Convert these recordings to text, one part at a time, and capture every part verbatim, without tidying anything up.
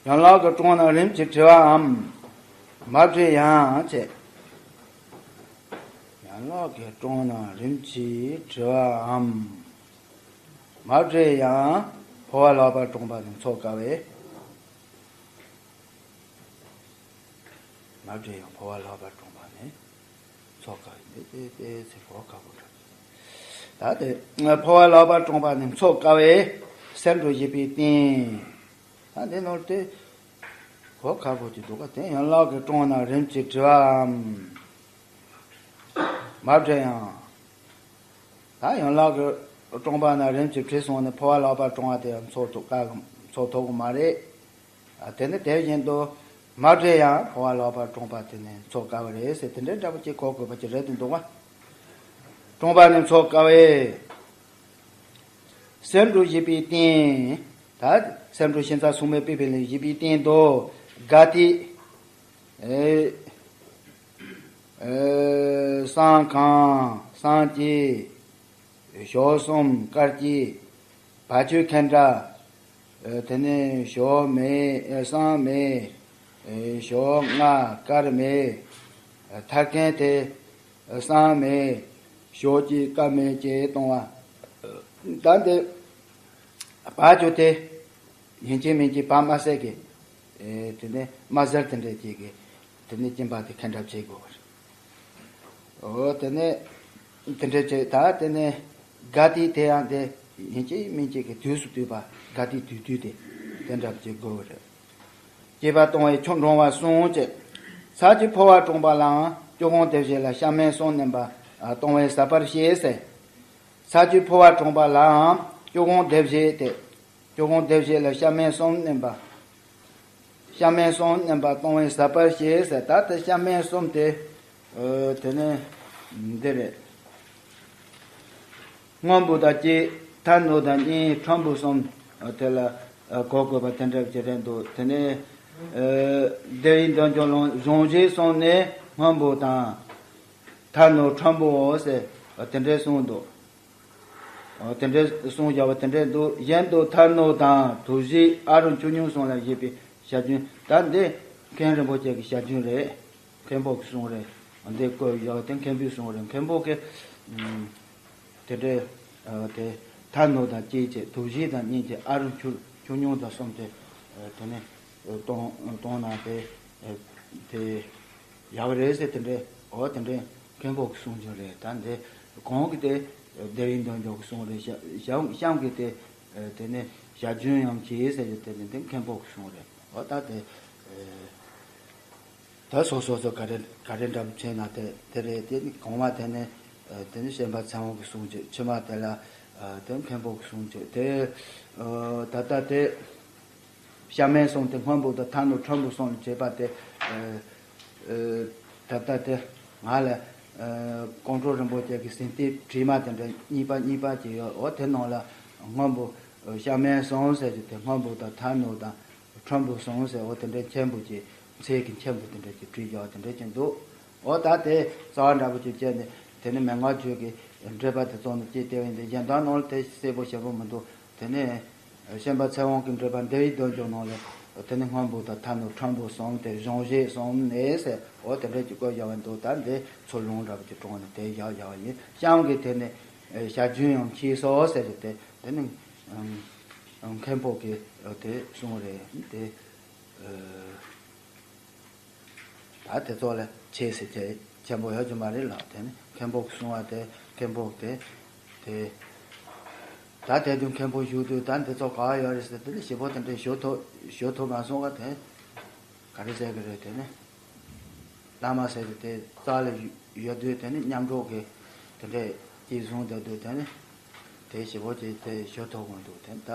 ཡན་ལག་གི་གྲོང་རྣམས་རིམ་གྱིས་བྲི་བའམ། མ་བྲིས་ཡང་བྱས། ཡན་ལག་གི་གྲོང་རྣམས་རིམ་གྱིས་བྲི་བའམ། མ་བྲིས་ཡང་འཕོ་བ་ལྷག་པར་གྲོངས་པ་ནི་འཚོ་དཀའ་བས། མ་བྲིས་ཡང་འཕོ་བ་ལྷག་པར་གྲོངས་པ་ནི་འཚོ་དཀའ་བས། འདི་ཏོག་ཙམ་གོ་ཁག་པོ་འདྲ། ད་དེ་འཕོ་བ་ལྷག་པར་གྲོངས་པ་ནི་འཚོ་དཀའ་བས་སེམས་སྒྲུབ་བྱེད་པའི་རྟེན། ད་འདི་ནོར་དེ་གོ་ཁག་པོ་ཅིག་འདུག་ག་དེ་ཡན་ལག་གི་གྲོང་རྣམས་རིམ་གྱིས་བྲི་བའམ། མ་བྲིས་ཡང་། ད་ཡན་ལག་གི་གྲོང་པ་རྣམས་རིམ་གྱིས་བྲིས་སོང་ནས་འཕོ་བ་ལྷག་པར་གྲོངས་པ་དེ་ཡང་འཚོ་ཐུབ་དཀའ། འཚོ་ཐུབ་ཀྱི་མ་རེད། ཨ། དེ་ནི་དེ་བཞིན་དུ་མ་བྲིས་ཡང་འཕོ་བ་ལྷག་པར་གྲོངས་པ་དེ་ནི་འཚོ་དཀའ་བ་རེད་ཟེར། དེ་འདྲའི་འདྲ་པོ་ཅིག་གོ་དགོས་པ་ཅིག་རེད་དེ་འདུག་བ། གྲོངས་པ་ནི་འཚོ་དཀའ་བས། སེམས་སྒྲུབ་བྱེད་པའི་རྟེན། ད་སེམས་སྒྲུབ་ཤིང་རྩ་སྲུང་མའི་པི་པི་ལིང་བྱེད་པའི་རྟེན་དུ་དགའ་སྟོན། ཨེ། ཨེ། བསང་ཁང་། བསང་དཀྱིལ། ཞོ་གསུམ། དཀར་དཀྱིལ། བ་ཕྱུགས་ཁེན་ཏྲ། ཨེ། དེ་ནས་ཞོ་མེ། ཨེ། བསང་མེ། ཨེ། ཞོ་ལྔ། དཀར་མེ། ཨེ། ཐར་ཁན་དེ། ཨེ། བསང་མེ། ཞོ་དཀྱིལ། དཀར་མེ་བཅས་གཏོང་བ། ད་འདི་བ་ཕྱུགས་དེ། ཡིན་གཅིག་མིན་གཅིག་བ་དམར་སེར་གྱི། ཨེ། དེ་ནས་དམར་སེར་དེ་འདྲས་ཅིག་གི། དེ་ནས་སྦྱིན་པ་དེ་ཁེན་ཏྲ་བྱེད་དགོས་པ་རེད། འོ། དེ་ནས་དེ་འདྲས་བྱས། ད་དེ་ནས་དགའ་སྟོན་དེ་ཡང་དེ་ཡིན་གཅིག་མིན་གཅིག་གི་དུས་སུ་བཏུས་པ། དགའ་སྟོན་དུས་དུས་དེ་དེ་འདྲ་བྱེད་དགོས་པ་རེད། སྐྱེས་པ་གཏོང་བའི་ཆོས་འགྲོ་བ་གསུམ་བཅས། ཚར་གཅིག་འཕོ་བ་གྲོངས་པ་ལའང་སྐྱོ་གུང་བདེ་བྱེད་ལ་ཤ་སྨན་གསུམ་བསྣན་པ་གཏོང་བས་ཟད་པར་བཤད་ཟེར། ཚར་གཅིག་འཕོ་བ་གྲོངས་པ་ལའང་སྐྱོ་གུང་བདེ་བྱེད་དེ། སྐྱོ་གུང་བདེ་བྱེད་ལ་ཤ་སྨན་གསུམ་བསྣན་པ། ཤ་སྨན་གསུམ་བསྣན་པ་གཏོང་བས་ཟད་པར་བཤད་ཟེར། ད་ལྟ་ཤ་སྨན་གསུམ་དེ། ཨ། དེ་ནས་འདི་རེད། སྔོན་པོ་དང་སྐྱེས། ཐར་ནུབ་དང་གཉེན། ཁྲོན་པོ་གསུམ། ཨ། དེ་ལ། ཨ། གོ་དགོས་པ་དེ་འདྲ་ཅིག་རེད་འདུག་དེ་ནས། ཨ། བདེ་བའི་འདོད་འཇོ་ལུང་གཞུང་བཞི་གསུམ་ནས་སྔོན་པོ་དང་། ཐར་ནུབ། ཁྲོན་པོའོ་ཟེར། ཨ། དེ་འདྲའི་གསུངས་འདུག་ཨོ། དེ་འདྲའི་གསུངས་བཞག་པ་དེ་འདྲའི་འདུག་གཞན་དུ་ཐར་ནུབ་དང་དུག་གཞི། ཨ་རུ་ཆུ་སྙུང་གསུམ་ལ་བཞེད་པའི་ཞལ་རྒྱུན། ད་འདི་མཁན་རིན་པོ་ཆེ་གི་ཞལ་རྒྱུན་རེད། མཁན་པོ་གི་གསུང་རེད། འདི་བཀོད་བཞག་པ་དེ་མཁན་པོའི་གསུང་རེད། མཁན་པོ་གི། ཨུམ། དེ་འདྲའི། ཨ། དེ་ཐར་ནུབ་དང་སྐྱེས་བྱས། དུག་གཞི་དང་གཉིས་ཀྱི་ཨ་རུ་ཆུ་ཆུ་སྙུང་དང་གསུམ་དེ། ཨ། དེ་ནས་གཏོང་གཏོང་ན་དེ། ཨ། དེ་ཡག་པོ་རེད་ཟེར། དེ་འདྲའི། འོ། དེ་འདྲའི་མཁན་པོ་གི་གསུང་རྒྱུན་རེད། ད་འདི་གོང་གི་དེ་བདེ་བའི་འདོད་འཇོ་གི་གསུང་རེད། ཞབས་ཞབས་གཤམ་གི་དེ། ཨ། དེ་ནས་ཞལ་རྒྱུན་ཡང་བྱས་ཟེར་རྒྱུ་དེ་ནི་འདི་མཁན་པོ་གི་གསུང་རེད། འོ། ད་དེ། ཨ། ད་སོ་སོ་སོ་ག་རེ་ག་རེ་འདྲ་པོ་བྱས་ན་དེ་དེ་རེད། དེ་ནི་གོང་མ་དེ་ནི། ཨ། དེ་ནི་བཤན་པ་ཚེ་དབང་གི་གསུང་བྱས། ཕྱི་མ་དེ་ལ། ཨ། དེ་མཁན་པོ་གི་གསུང་བྱས། དེ། ཨ། ད་ལྟ་དེ་ཤ་སྨན་གསུམ་དེ་སྔོན་པོ་དང་ཐར་ནུབ་ཁྲོན་པོ་གསུམ་ལ་བྱས་པ་དེ། ཨ། ཨ། ད་ལྟ་དེ་ང་ལ། ཨ། ཀོང་སྤྲུལ་རིན་པོ་ཆེ་གི་ཟིན་ཏེ་བྲིས་མ་དེ་འདྲ་གཉིས་པ་གཉིས་པ་ཅིག་ཡོད། འོ། དེ་ནང་ལ་སྔོན་པོ། ཨ། ཤ་སྨན་གསུམ་ཟེར་གྱི་དེ་སྔོན་པོ་དང་ཐར་ནུབ་དང་ཁྲོན་པོ་གསུམ་ཟེར། འོ། དེ་འདྲའི་མཁན་པོ་ཅིག་མཚན་གྱི་མཁན་པོ་དེ་འདྲ་ཅིག་བྲིས་བཞག་པ་དེ་འདྲ་ཅིག་འདུག་འོ། ད་དེ་རྩ་བ་འདྲ་པོ་ཅིག་བྱས་ནས་དེ་ནི་མན་ངག་རྒྱུད་ཀྱི་འགྲེལ་པ་དེ་ཚོ་ནི་ཅིག་དེ་བས་འདི་གཞན་དག་ནང་ལ་དེ་གསལ་པོ་ཞེ་པོ་མི་འདུག་དེ་ནས་བཤན་པ་ཚེ་དབང་གི་འགྲེལ་པ་བདེ་བའི་འདོད་འཇོ་ནང་ལ་དེ་ནི་སྔོན་པོ་དང་ཐར་ནུབ་ཁྲོན་པོ་གསུམ་དེ་གཞུང་བཞི་གསུམ་ནས་ཟེར། འོ། དེ་འདྲ་ཅིག་བཀོད་བཞག་པ་འདུག་ད་འདི་ཚུར་ལུང་འདྲ་པོ་ཅིག་དྲངས་ནས་དེ་བཞག་བཞག་པ་ཡིན། གཤམ་གྱི་དེ་ནི། ཨ། ཞལ་རྒྱུན་ཡང་མཆིས་སོ་ཟེར་གྱི་དེ། དེ་ནི། ཨམ། ཨམ། མཁན་པོ་གི། ཨ། དེ་གསུང་རེད། དེ། ཨ། ད་དེ་ཚོ་ལ་ཆེ་ཟེར་ཆེ་ཆེན་པོ་ཡོད་རྒྱུ་མ་རེད་ལགས། དེ་ནི་མཁན་པོ་གི་གསུང་བ་དེ། མཁན་པོ་དེ། དེ། ད་དེ་དུས་མཁན་པོ་བཞུགས་དུས་ད་འདི་ཚོ་ག་བ་ཡོད་རེད་ཟེར། དེ་ནི་ཞེ་པོ་དེ་འདྲའི་ཞུ་ཐུབ་ཞུ་ཐུབ་མ་སོང་བ། དེ་ག་རེ་ཟེར་གི་རེད། དེ་ནི་བླ་མ་ཟེར་གི་དེ་རྩ་ལ་ཡོད་དུས། དེ་ནི་མཉམ་འགྲོགས་ཀྱི་དེ་འདྲའི་ཅིག་བཟུང་བསྡད་དུས། དེ་ནི་དེ་ཞེ་པོ་ཅིག་དེ་ཞུ་ཐུབ་གི་མི་འདུག་དེ་ནི་ད།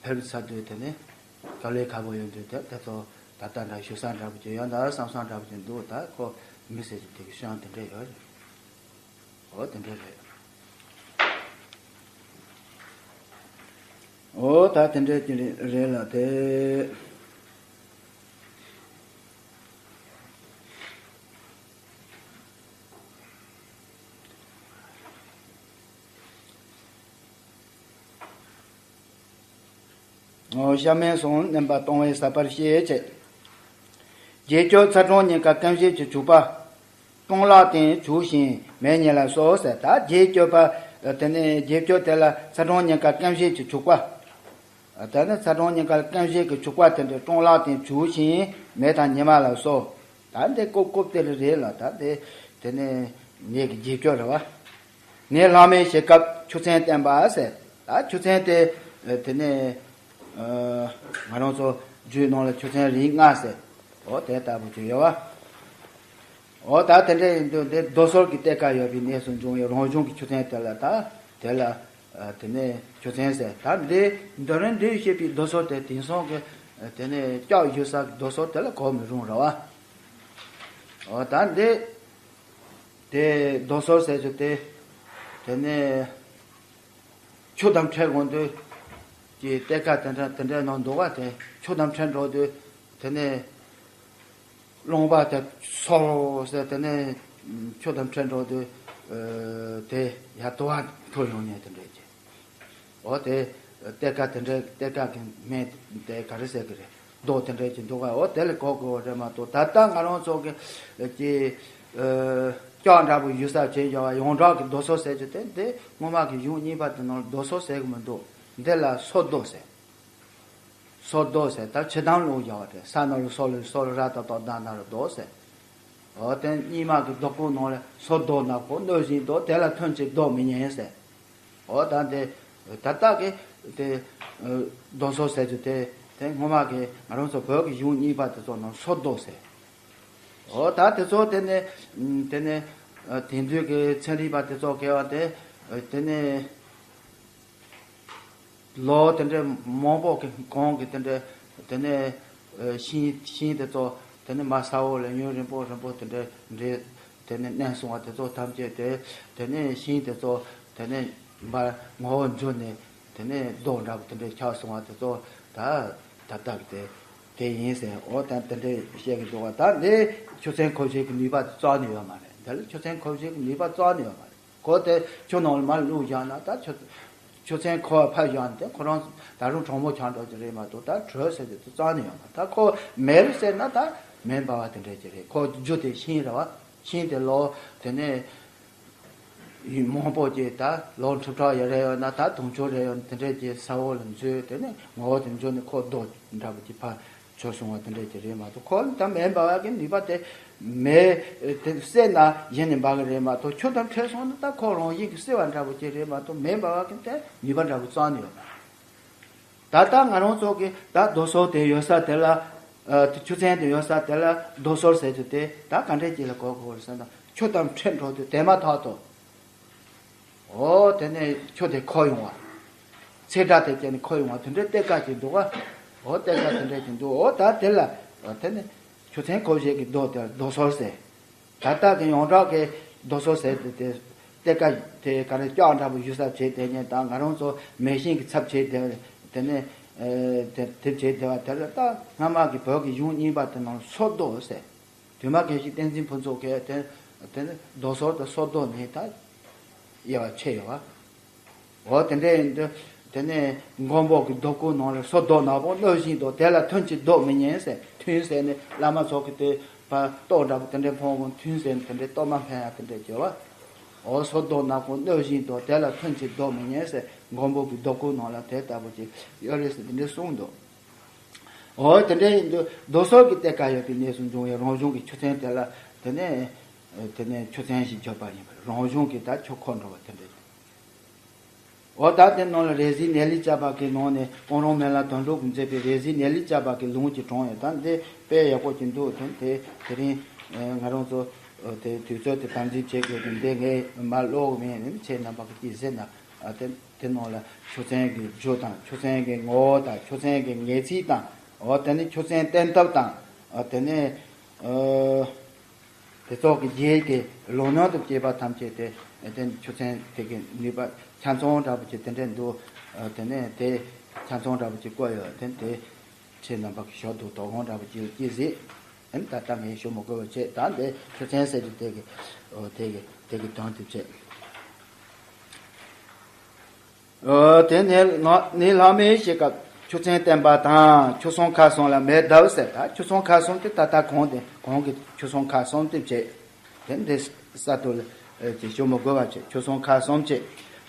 ཕེབས་ཚར་དུས་དེ་ནི་དཀའ་ལས་ཁག་པོ་ཡོང་དུས། དེ་དེ་ཚོ་ད་ལྟ་འདྲ་ཞུ་ས་འདྲ་པོ་ཅིག་ཡོད་འདྲ་བསམ་ས་འདྲ་པོ་ཅིག་འདུག་ད་ཁོ་མི་ཟེར་གྱི་དེ་གི་ཤང་དེ་འདྲ་ཡོད་རེད། འོ། དེ་འདྲ་རེད། འོ། ད་དེ་འདྲ་ཅིག་རེད་ལགས། དེ། ཤ་མེད་སོང་བསྣན་པ་གཏོང་བས་ཟ་བར་བཤད་བྱེད། བརྗེད་སྤྱོད་ཚ་གྲང་ཉེན་ཁ་སྐེམ་བྱེད་ཀྱི་བྱུག་པ། གྲང་ལྷགས་སྟེང་བྱུགས་ཤིང་མེ་ཉིད་ལ་གསོལ་ཟེར། ད་བརྗེད་སྤྱོད་པ། དེ་ནས་བརྗེད་སྤྱོད་དེ་ལ་ཚ་གྲང་ཉེན་ཁ་སྐེམ་བྱེད་ཀྱི་བྱུག་པ། ད་ནི་ཚ་གྲང་ཉེན་ཁ་སྐེམ་བྱེད་ཀྱི་བྱུག་པ་དེ་འདྲ་གྲང་ལྷགས་སྟེང་བྱུགས་ཤིང་མེ་དང་ཉི་མ་ལ་གསོལ། ད་འདི་ཀོབ་ཀོབ་དེ་རེད་ལ། ད་འདི་དེ་ནས་ནད་ཀྱི་བརྗེད་སྤྱོད་རེད་བ། ནད་ལྷག་མེད་བྱེད་སྐབས་ཆུ་ཚན་བསྟེན་པ་ཟེར། ད་ཆུ་ཚན་དེ་དེ་ནས་ང་རང་ཚོ་རྒྱུད་ནང་ལ་ཆུ་ཚན་རིགས་ལྔ་ཟེར། འོ་དེ་ལྟ་བུ་ཅིག་ཡོད་བ། འོ་ད་དེ་འདྲ་ཡིན་དུས་འདི་རྡོ་སོལ་གྱི་གཏད་ཀ་ཡོད་པའི་གནས་སུ་འབྱུང་བའི་རང་བྱུང་གི་ཆུ་ཚན་དེ་ལ་ད་དེ་ལ་དེ་ནས་ཆུ་ཚན་ཟེར། ད་འདི་འདི་རིང་འདི་བཤད་པའི་རྡོ་སོལ་དེ་དེང་སང་གི་དེ་ནས་ལྕགས་ཡོད་ས་གི་རྡོ་སོལ་དེ་ལ་གོ་མི་རུང་ར་བ། འོ་ད་འདི་དེ་རྡོ་སོལ་ཟེར་རྒྱུ་དེ་དེ་ནས་ཆུ་དང་འཕྲད་འོང་དུས་ཀྱི་གཏད་ཀ་དེ་འདྲ་དེ་འདྲ་ནང་འདུག་བ། དེ་ཆུ་དང་འཕྲད་འགྲོ་དུས་དེ་ནས་རློན་པ་དེ་སོལ་ཟེར། དེ་ནས་ཆུ་དང་འཕྲད་འགྲོ་དུས་དེ་ཡར་དུ་བ་འཐོར་ཡོང་ཉེན་དེ་འདྲ་གྱི། འོ་དེ་གཏད་ཀ་དེ་འདྲ་གཏད་ཀ་གི་སྨན་དེ་ག་རེ་ཟེར་གི་རེད། རྡོ་དེ་འདྲ་གྱི་འདུག་ག། འོ་དེ་ལ་གོ་དགོས་རེད་མ་གཏོགས། ད་ལྟ་ང་རང་ཚོ་གི་ཀྱི་ལྕགས་འདྲ་པོ་ཡོད་ས་བྱས་ཡོད་བ། ཡོངས་གྲགས་ཀྱི་རྡོ་སོལ་ཟེར་རྒྱུ་དེ་འདི་སྔོན་མ་གི་གཞུང་རྙིང་པ་དེ་ནང་ལ་རྡོ་སོལ་ཟེར་གི་མི་འདུག། འདི་ལ་སོལ་རྡོ་ཟེར། སོལ་རྡོ་ཟེར། ད་ཕྱི་དམ་ལུགས་བཞག་པ་དེ་ས་ན་ལུ་སོལ་ལུ་སོལ་ར་ད་དོ་ད་ན་རུ་རྡོ་ཟེར། འོ་དེ་རྙིང་མ་གི་རྡོ་སྐུ་ནང་ལ་སོལ་རྡོ་ན་ཁོ་གནོད་སྦྱིན་རྡོ། དེ་ལ་ཐུན་གཅིག་བཟློག་མི་ཉན་ཟེར། འོ་ད་འདི་ད་ལྟ་གི་དེ་རྡོ་སོལ་ཟེར་རྒྱུ་དེ་དེ་སྔོན་མ་གི་ང་རང་ཚོ་བོད་ཀྱི་གཞུང་རྙིང་པ་དེ་ཚོ་ནང་སོལ་རྡོ་ཟེར། འོ་ད་དེ་ཚོ་དེ་ནས་དེ་ནས་དེང་དུས་ཀྱི་ཚན་རིག་པ་དེ་ཚོ་གས་པ་དེ་དེ་ནས་ལོ་དེ་འདྲའི་མང་པོ་གི་གོང་གི་དེ་འདྲའི་དེ་ནས་ཤིང་ཤིང་དེ་ཚོ་དེ་ནས་མ་ས་འོག་ལ་ཡུན་རིང་པོ་རིང་པོ་དེ་འདྲའི་འདྲའི་དེ་ནས་མནན་སོང་བ་དེ་ཚོ་ཐམས་ཅད་དེ་དེ་ནས་ཤིང་དེ་ཚོ་དེ་ནས་འབར་ངོ་བོ་འགྱུར་ནས་དེ་ནས་རྡོ་འདྲ་པོ་དེ་འདྲའི་ཆགས་སོང་བ་དེ་ཚོ་ད་ད་ལྟ་གི་དེ་དེ་ཡིན་ཟེར། འོ་ད་དེ་འདྲའི་བཤད་གི་འདུག་བ། ད་འདི་ཆུ་ཚན་ཁོ་བཞེས་ཀྱི་ནུས་པ་རྩ་ནས་ཡོད་མ་རེད། འདི་ལ་ཆུ་ཚན་ཁོ་བཞེས་ཀྱི་ནུས་པ་རྩ་ནས་ཡོད་མ་རེད། ཁོ་དེ་ཆུ་ནང་ལ་མར་བླུགས་བཞག་ན་ད་ཆུ་ཆུ་ཚན་ཁོ་བ་ཕར་བཞག་ན་དེ་ཁོ་རང་ད་རུང་གྲང་མོ་ཆགས་འགྲོ་གི་རེད་མ་གཏོགས། ད་དྲོད་ཟེར་དེ་རྩ་ནས་ཡོད་མ་རེད། ད་ཁོ་མེ་རུ་བསྲེགས་ན་ད་མེ་འབར་བ་དེ་འདྲ་ཅིག་རེད། ཁོ་རྒྱུ་དེ་ཤིང་རེད་བ། ཤིང་དེ་ལོ་དེ་ནས་ཡུན་མང་པོ་ཅིག་ད་ལོ་ཁྲི་ཕྲག་ཡ་རེ་ཡོད་ན་ད་དུང་ཕྱུར་རེ་ཡོད་ན་དེ་འདྲས་ཀྱི་ས་འོག་ལ་འཛུལ། དེ་ནས་ངོ་བོ་དེ་འཛུལ་ནས་ཁོ་རྡོ་འདྲ་པོ་ཅིག་ཕར་བྱོལ་སོང་བ་དེ་འདྲས་ཀྱི་རེད་མ་གཏོགས། ཁོ་ལ་ད་མེ་འབར་བ་གི་ནུས་པ་དེ་མེ་དེ་བསྲེགས་ན་གཞི་ནས་འབར་གི་རེད་མ་གཏོགས། ཆུ་དང་འཕྲད་སོང་ན་ད་ཁོ་རང་བཞིན་གྱིས་བསིལ་བ་འདྲ་པོ་ཅིག་རེད་མ་གཏོགས། མེ་འབར་བ་གི་དེ་ནུས་པ་འདྲ་པོ་རྩ་ནས་ཡོད་མ་རེད། ད་ལྟ་ང་རང་ཚོ་གི་ད་རྡོ་སོལ་དེ་ཡོད་ས་དེ་ལ། ཨ་ཆུ་ཚན་དེ་ཡོད་ས་དེ་ལ་རྡོ་སོལ་ཟེར་རྒྱུ་དེ་ད་ག་འདྲས་ཅིག་ལ་གོ་དགོས་རེད་ཟེར་ན། ཆུ་དང་འཕྲད་འགྲོ་དུས་དེ་མ་ཐག་ཏུ་འོ་དེ་ནས་ཆུ་དེ་ཁོལ་ཡོང་བ། ཚེ་སྒྲ་དེ་བཅད་ནས་ཁོལ་ཡོང་བ་དེ་འདྲའི་གཏད་ཀ་ཅིག་འདུག་ག། འོ་གཏད་ཀ་དེ་འདྲས་ཅིག་འདུག། འོ་ད་དེ་ལ་དེ་ནས་ཆུ་ཚན་ཁོལ་བྱེད་ཀྱི་རྡོ་དེ་རྡོ་སོལ་ཟེར། ད་ལྟ་གི་ཡོངས་གྲགས་ཀྱི་རྡོ་སོལ་ཟེར་དེ་དེ་གཏད་ཀ་དེ་ག་རེ་ལྕགས་འདྲ་པོ་ཡོད་ས་བྱས་དེ་ནས་ད་ང་རང་ཚོ་མེ་ཤིང་གི་ཚབ་བྱས་དེ་དེ་ནས་ཨེ་དེ་དེ་བྱས་དེ་བ་དེ་ལ་ད་སྔ་མ་གི་བོད་ཀྱི་གཞུང་རྙིང་པ་དེ་ནང་སོལ་རྡོ་ཟེར། དུ་མ་དགེ་བཤེས་བསྟན་འཛིན་ཕུན་ཚོགས་ཀྱིས་དེ་དེ་ནས་རྡོ་སོལ་དང་སོལ་རྡོ་ནས་ད་དབྱེ་བ་ཕྱེ་ཡོད་བ། འོ་དེ་འདྲ་ཡིན་དུས་དེ་ནས་མགོན་པོ་གི་རྡོ་སྐུ་ནང་ལ་སོལ་རྡོ་ནག་པོ་གནོད་སྦྱིན་རྡོ། དེ་ལ་ཐུན་གཅིག་བཟློག་མི་ཉན་ཟེར། ཐུན་ཟེར་ནས་བླ་མ་ཚོ་གི་དེ་ཕར་ཏོག་འདྲ་པོ་དེ་འདྲ་འཕོང་དགོས། ཐུན་ཟེར་ནས་དེ་འདྲ་གཏོར་མ་འཕེན་ཡ་དེ་འདྲ་བྱེད་བ། འོ་སོལ་རྡོ་ནག་པོ་གནོད་སྦྱིན་རྡོ། དེ་ལ་ཐུན་གཅིག་བཟློག་མི་ཉན་ཟེར། མགོན་པོ་གི་རྡོ་སྐུ་ནང་ལ་དེ་ལྟ་བུ་ཅིག་ཡོད་རེད་ཟེར་དེ་འདྲ་གསུངས་འདུག། འོ་དེ་འདྲ་ཡིན་དུས་རྡོ་སོལ་གྱི་གཏད་ཀ་ཡོད་པའི་གནས་སུ་འབྱུང་བའི་རང་བྱུང་གི་ཆུ་ཚན་དེ་ལ་དེ་ནས་དེ་ནས་ཆུ་ཚན་ཞེས་བརྗོད་པ་ཡིན་པ་རེད། རང་བྱུང་གི་ད་ཆུ་ཁོལ་འགྲོ་བ་དེ་འདྲ་ཡིན། འོ་ད་དེ་ནང་ལ་རས་གཟིགས་ནད་ལས་སྐྱབས་པ་གི་ནང་ནས་ཀུན་རྫོབ་སྨན་བླ་དོན་གྲུབ་ཀྱིས་མཛད་པའི་རས་གཟིགས་ནད་ལས་སྐྱབས་པ་གི་ལུང་གི་གྲངས་ཡོད། ད་འདི་དཔེ་ཡག་པོ་ཅིག་འདུག། དེ་དེ་དེ་རིང་ང་རང་ཚོ་དེ་དུས་ཚོད་དེ་དམ་འཛིན་བྱེད་དགོས་དུས་འདི་ངས་མར་ཀློག་གི་མིན། ཁྱེད་རྣམ་པ་གིས་ཅིག་གཟིགས་ན། ཨ་དེ་དེ་ནང་ལ་ཆུ་ཚན་གྱི་རྒྱུ་དང་ཆུ་ཚན་གྱི་ངོ་བོ་དང་ཆུ་ཚན་གྱི་ངེས་ཚིག་དང་། འོ་དེ་ནས་ཆུ་ཚན་བསྟེན་ཐབས་དང་། ཨ་དེ་ནས་ཨ་དེ་ཚོ་གི་རྗེས་ཀྱི་ལོ་ནང་དུ་སྐྱེས་པ་ཐམས་ཅད་དེ་དེ་ཆུ་ཚན་དེ་གི་ནུས་པ་ཆ་ཚང་འདྲ་པོ་ཅིག་དེ་འདྲ་འདུག། ཨ་དེ་ནས་དེ་ཆ་ཚང་འདྲ་པོ་ཅིག་བཀོད་ཡོད། དེ་དེ་ཁྱེད་རྣམ་པ་གི་ཞོར་དུ་དོ་དགོང་འདྲ་པོ་ཅིག་ཅིག་གཟིགས། ཨ་ནི་ད་ལྟ་ངས་ཞུ་མི་དགོས་པ་བྱས། ད་འདི་ཆུ་ཚན་ཟེར་གྱི་དེ་གི་ཨོ་དེ་གི་དེ་གི་དོན་དེ་བྱས། ཨོ་དེ་ནས་ང་ནི་ལྷག་མེད་ཞེས་སྐབས་ ཆུ་ཚན་བསྟན་པ་དང་ཆུ་སྲང་ཁ་སྲང་ལ་མེ་བརྡབ་ཟེར། ད་ཆུ་སྲང་ཁ་སྲང་དེ་ད་ལྟ་གོང་དེ་གོང་གི་ཆུ་སྲང་ཁ་སྲང་དེ་བྱས། དེ་འདི་ས་ཐོག་ལ་ཨེ་ཅིག་ཞུ་མི་དགོས་པ་བྱས། ཆུ་སྲང་ཁ་སྲང་བྱས།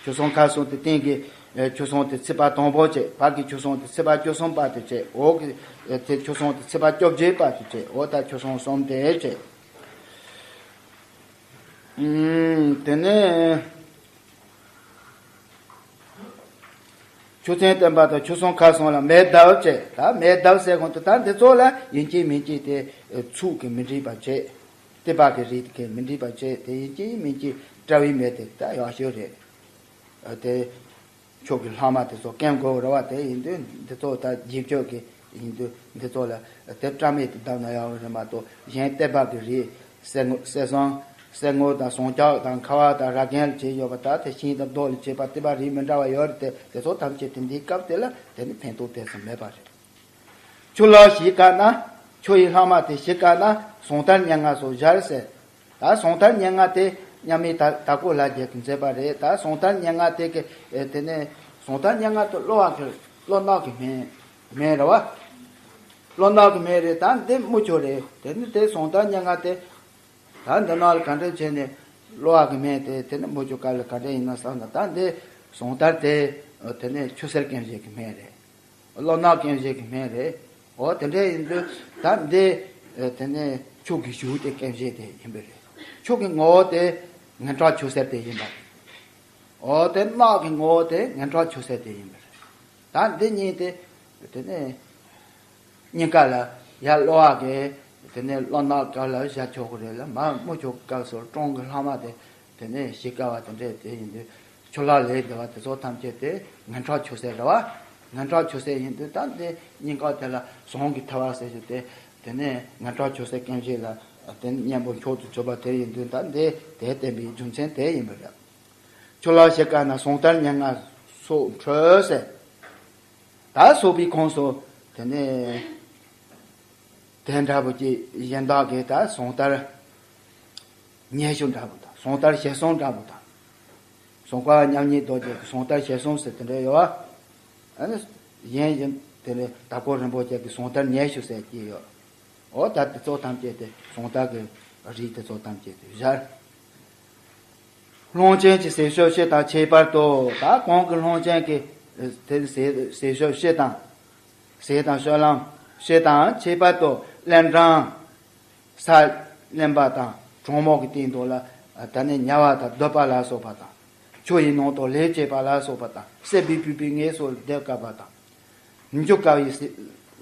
ཆུ་སྲང་ཁ་སྲང་དེ་སྟེང་གི་ཨེ་ཆུ་སྲང་དེ་ཚེས་པ་དང་པོ་བྱས། བར་གྱི་ཆུ་སྲང་དེ་ཚེས་པ་བཅུ་གསུམ་པ་དེ་བྱས། འོག་གི་ཨེ་དེ་ཆུ་སྲང་དེ་ཚེས་པ་བཅོ་བརྒྱད་པ་དེ་བྱས། འོ་ད་ཆུ་སྲང་གསུམ་དེ་བྱས། ཨུམ། དེ་ནས་ཆུ་ཚན་བསྟན་པ་དང་ཆུ་སྲང་ཁ་སྲང་ལ་མེ་བརྡབ་བྱས། ད་མེ་བརྡབ་ཟེར་གོང་དུ་ད་འདི་ཚོ་ལ་ཡིན་གཅིག་མིན་གཅིག་དེ་ཚུགས་ཀྱིས་མི་འགྲིག་པ་བྱས། ལྟེ་བ་གི་རིགས་ཀྱིས་མི་འགྲིག་པ་བྱས། དེ་ཡིན་གཅིག་མིན་གཅིག་དཔྲལ་བའི་མེ་དེ་ད་ཡག་ཤོས་རེད། དེ་ཆོས་ཀྱི་ལྷག་མ་དེ་ཚོ་སྐེམ་དགོས་རེད་བ། དེ་ཡིན་དུས་འདི་ཚོ་ད་རྗེས་སྤྱོད་ཀྱི་ཡིན་དུས་འདི་ཚོ་ལ་དེ་སྤྲ་མེད་དུ་བརྡབ་ན་ཡག་རེད་མ་གཏོགས། གཞན་ལྟེ་བ་གི་རིགས་གསེར་དངུལ་གསེར་ཟངས་གསེར་དངུལ་དང་ཟངས་ལྕགས་དང་ཁ་བ་དང་ར་རྒན་ལ་བྱས་ཡོད་པ། ད་དེ་ཤིང་དང་རྡོ་ལ་བྱས་པ་ལྟེ་བ་རིགས་མི་འདྲ་བ་ཡོད་རེད། དེ་དེ་ཚོ་ཐམས་ཅད་དེ་འདིའི་སྐབས་དེ་ལ་དེ་ནི་ཕན་ཐོགས་དེ་ཙམ་མེད་པ་རེད། ཆུ་ལྷག་བཞི་ཀ་ན་ཆུ་ཡི་ལྷག་མ་དེ་བཞི་ཀ་ན་ཟངས་དར་ཉེར་ལྔ་སོགས་སྦྱར་ཟེར། ད་ཟངས་དར་ཉེར་ལྔ་དེ་མཉམ་མེད་དར་དར་ཀོ་ལ་རྒྱལ་གྱིས་མཛད་པ་རེད། ད་ཟངས་དར་ཉེར་ལྔ་དེ་གི་ཨེ་དེ་ནས་ཟངས་དར་ཉེར་ལྔ་དེ་གློ་བ་གི་གློ་ནག་གི་སྨན་སྨན་རེད་བ། གློ་ནག་གི་སྨན་རེད། ད་འདི་དམུ་ཆོ་རེད། དེ་ནི་དེ་ཟངས་དར་ཉེར་ལྔ་དེ་ད་འདི་ནང་ལ་ག་འདྲ་བྱས་ནས་གློ་བ་གི་སྨན་དེ་དེ་ནི་དམུ་ཆོ་ག་ལ་ག་འདྲ་ཡིན་ན་བསམ་ན། ད་འདི་ཟངས་དར་དེ་དེ་ནས་ཆུ་སེར་སྐེམ་བྱེད་ཀྱི་སྨན་རེད། གློ་ནག་སྐེམ་བྱེད་ཀྱི་སྨན་རེད། འོ་དེ་འདྲ་ཡིན་དུས་ད་འདི་དེ་ནས་ཆུ་གི་ཞུགས་དེ་སྐེམ་བྱེད་དེ་ཡིན་པ་རེད། ཆུ་གི་ངོ་བོ་དེ་ངན་ཁྲག་ཆུ་སེར་དེ་ཡིན་པ་རེད། འོ་དེ་རྣག་གི་ངོ་བོ་དེ་ངན་ཁྲག་ཆུ་སེར་དེ་ཡིན་པ་རེད། ད་འདི་གཉིས་དེ་དེ་ནས་སྙིང་ག་ལ་ཡར་གློ་བ་གི་དེ་ནས་གློ་ནག་སྐབས་ལ་བཞག་ཆོག་གི་རེད་ལ། མར་དམུ་ཆོ་སྐབས་སུ་གྲང་གི་ལྷག་མ་དེ་དེ་ནས་གཞིས་ཀ་བ་དེ་འདྲས་དེ་ཡིན་དུས་ཆུ་ལྷག་ལས་སྡེ་བ་དེ་ཚོ་ཐམས་ཅད་དེ་ངན་ཁྲག་ཆུ་སེར་རེད་བ། ངན་ཁྲག་ཆུ་སེར་ཡིན་དུས་ད་འདི་སྙིང་ག་དེ་ལ་ཟངས་ཀྱི་ཐལ་བ་ཟེར་རྒྱུ་དེ་དེ་ནས་ངན་ཁྲག་ཆུ་སེར་སྐེམ་བྱེད་ལ་དེ་གཉེན་པོ་མཆོག་ཏུ་གྱུར་པ་དེ་ཡིན་དུས་ད་འདི་དེ་བསྟན་པའི་རྒྱུ་མཚན་དེ་ཡིན་པ་རེད། ཆུ་ལྷག་བཞི་ཀ་ན་ཟངས་དར་ཉེར་ལྔ་སོགས་འཕྲོས་ཟེར། ད་སོགས་པའི་ཁོངས་སུ་དེ་ནས་དེ་འདྲ་པོ་ཅིག་གཞན་དག་གི་ད་ཟངས་དར་ཉེར་བཞི་འདྲ་པོ་དང་ཟངས་དར་ཞལ་གསུམ་འདྲ་པོ་དང་། ཟངས་དཀར་མཉམ་ཉིད་རྡོ་རྗེ་གི་ཟངས་དར་ཞལ་གསུམ་ཟེར་དེ་འདྲ་ཡོད་བ། ཨ་ནི་གཞན་གཞན་དེ་ནས་དྭགས་པོ་རིན་པོ་ཆེ་གི་ཟངས་དར་ཉེར་བཞི་ཟེར་གྱི་ཡོད། འོ་ད་དེ་ཚོ་ཐམས་ཅད་དེ་ཟངས་དར་གྱི་རིགས་དེ་ཚོ་ཐམས་ཅད་དེ་སྦྱར། ཀློང་ཆེན་གྱི་ཟས་སྤྱོད་སྤྱི་དང་ཁྱད་པར་དུ། ད་གོང་གི་ཀློང་ཆེན་གྱི་དེ་ཟས་ཟས་སྤྱོད་སྤྱི་དང་། ཟས་དང་སྤྱོད་ལམ་སྤྱི་དང་ཁྱད་པར་དུ་རླན་གྲང་ས་རླན་པ་དང་གྲང་མོག་གི་སྟེང་དུ་ལ་ད་ནི་ཉ་བ་དང་གདུག་པ་ལ་སོགས་པ་དང་། ཆུ་ཡི་ནང་དུ་ལས་བྱེད་པ་ལ་སོགས་པ་དང་། སྲེད་པའི་སྤུས་པའི་ངལ་གསོ་ལ་བདེ་དཀའ་བ་དང་། འཇུ་དཀའ་བའི་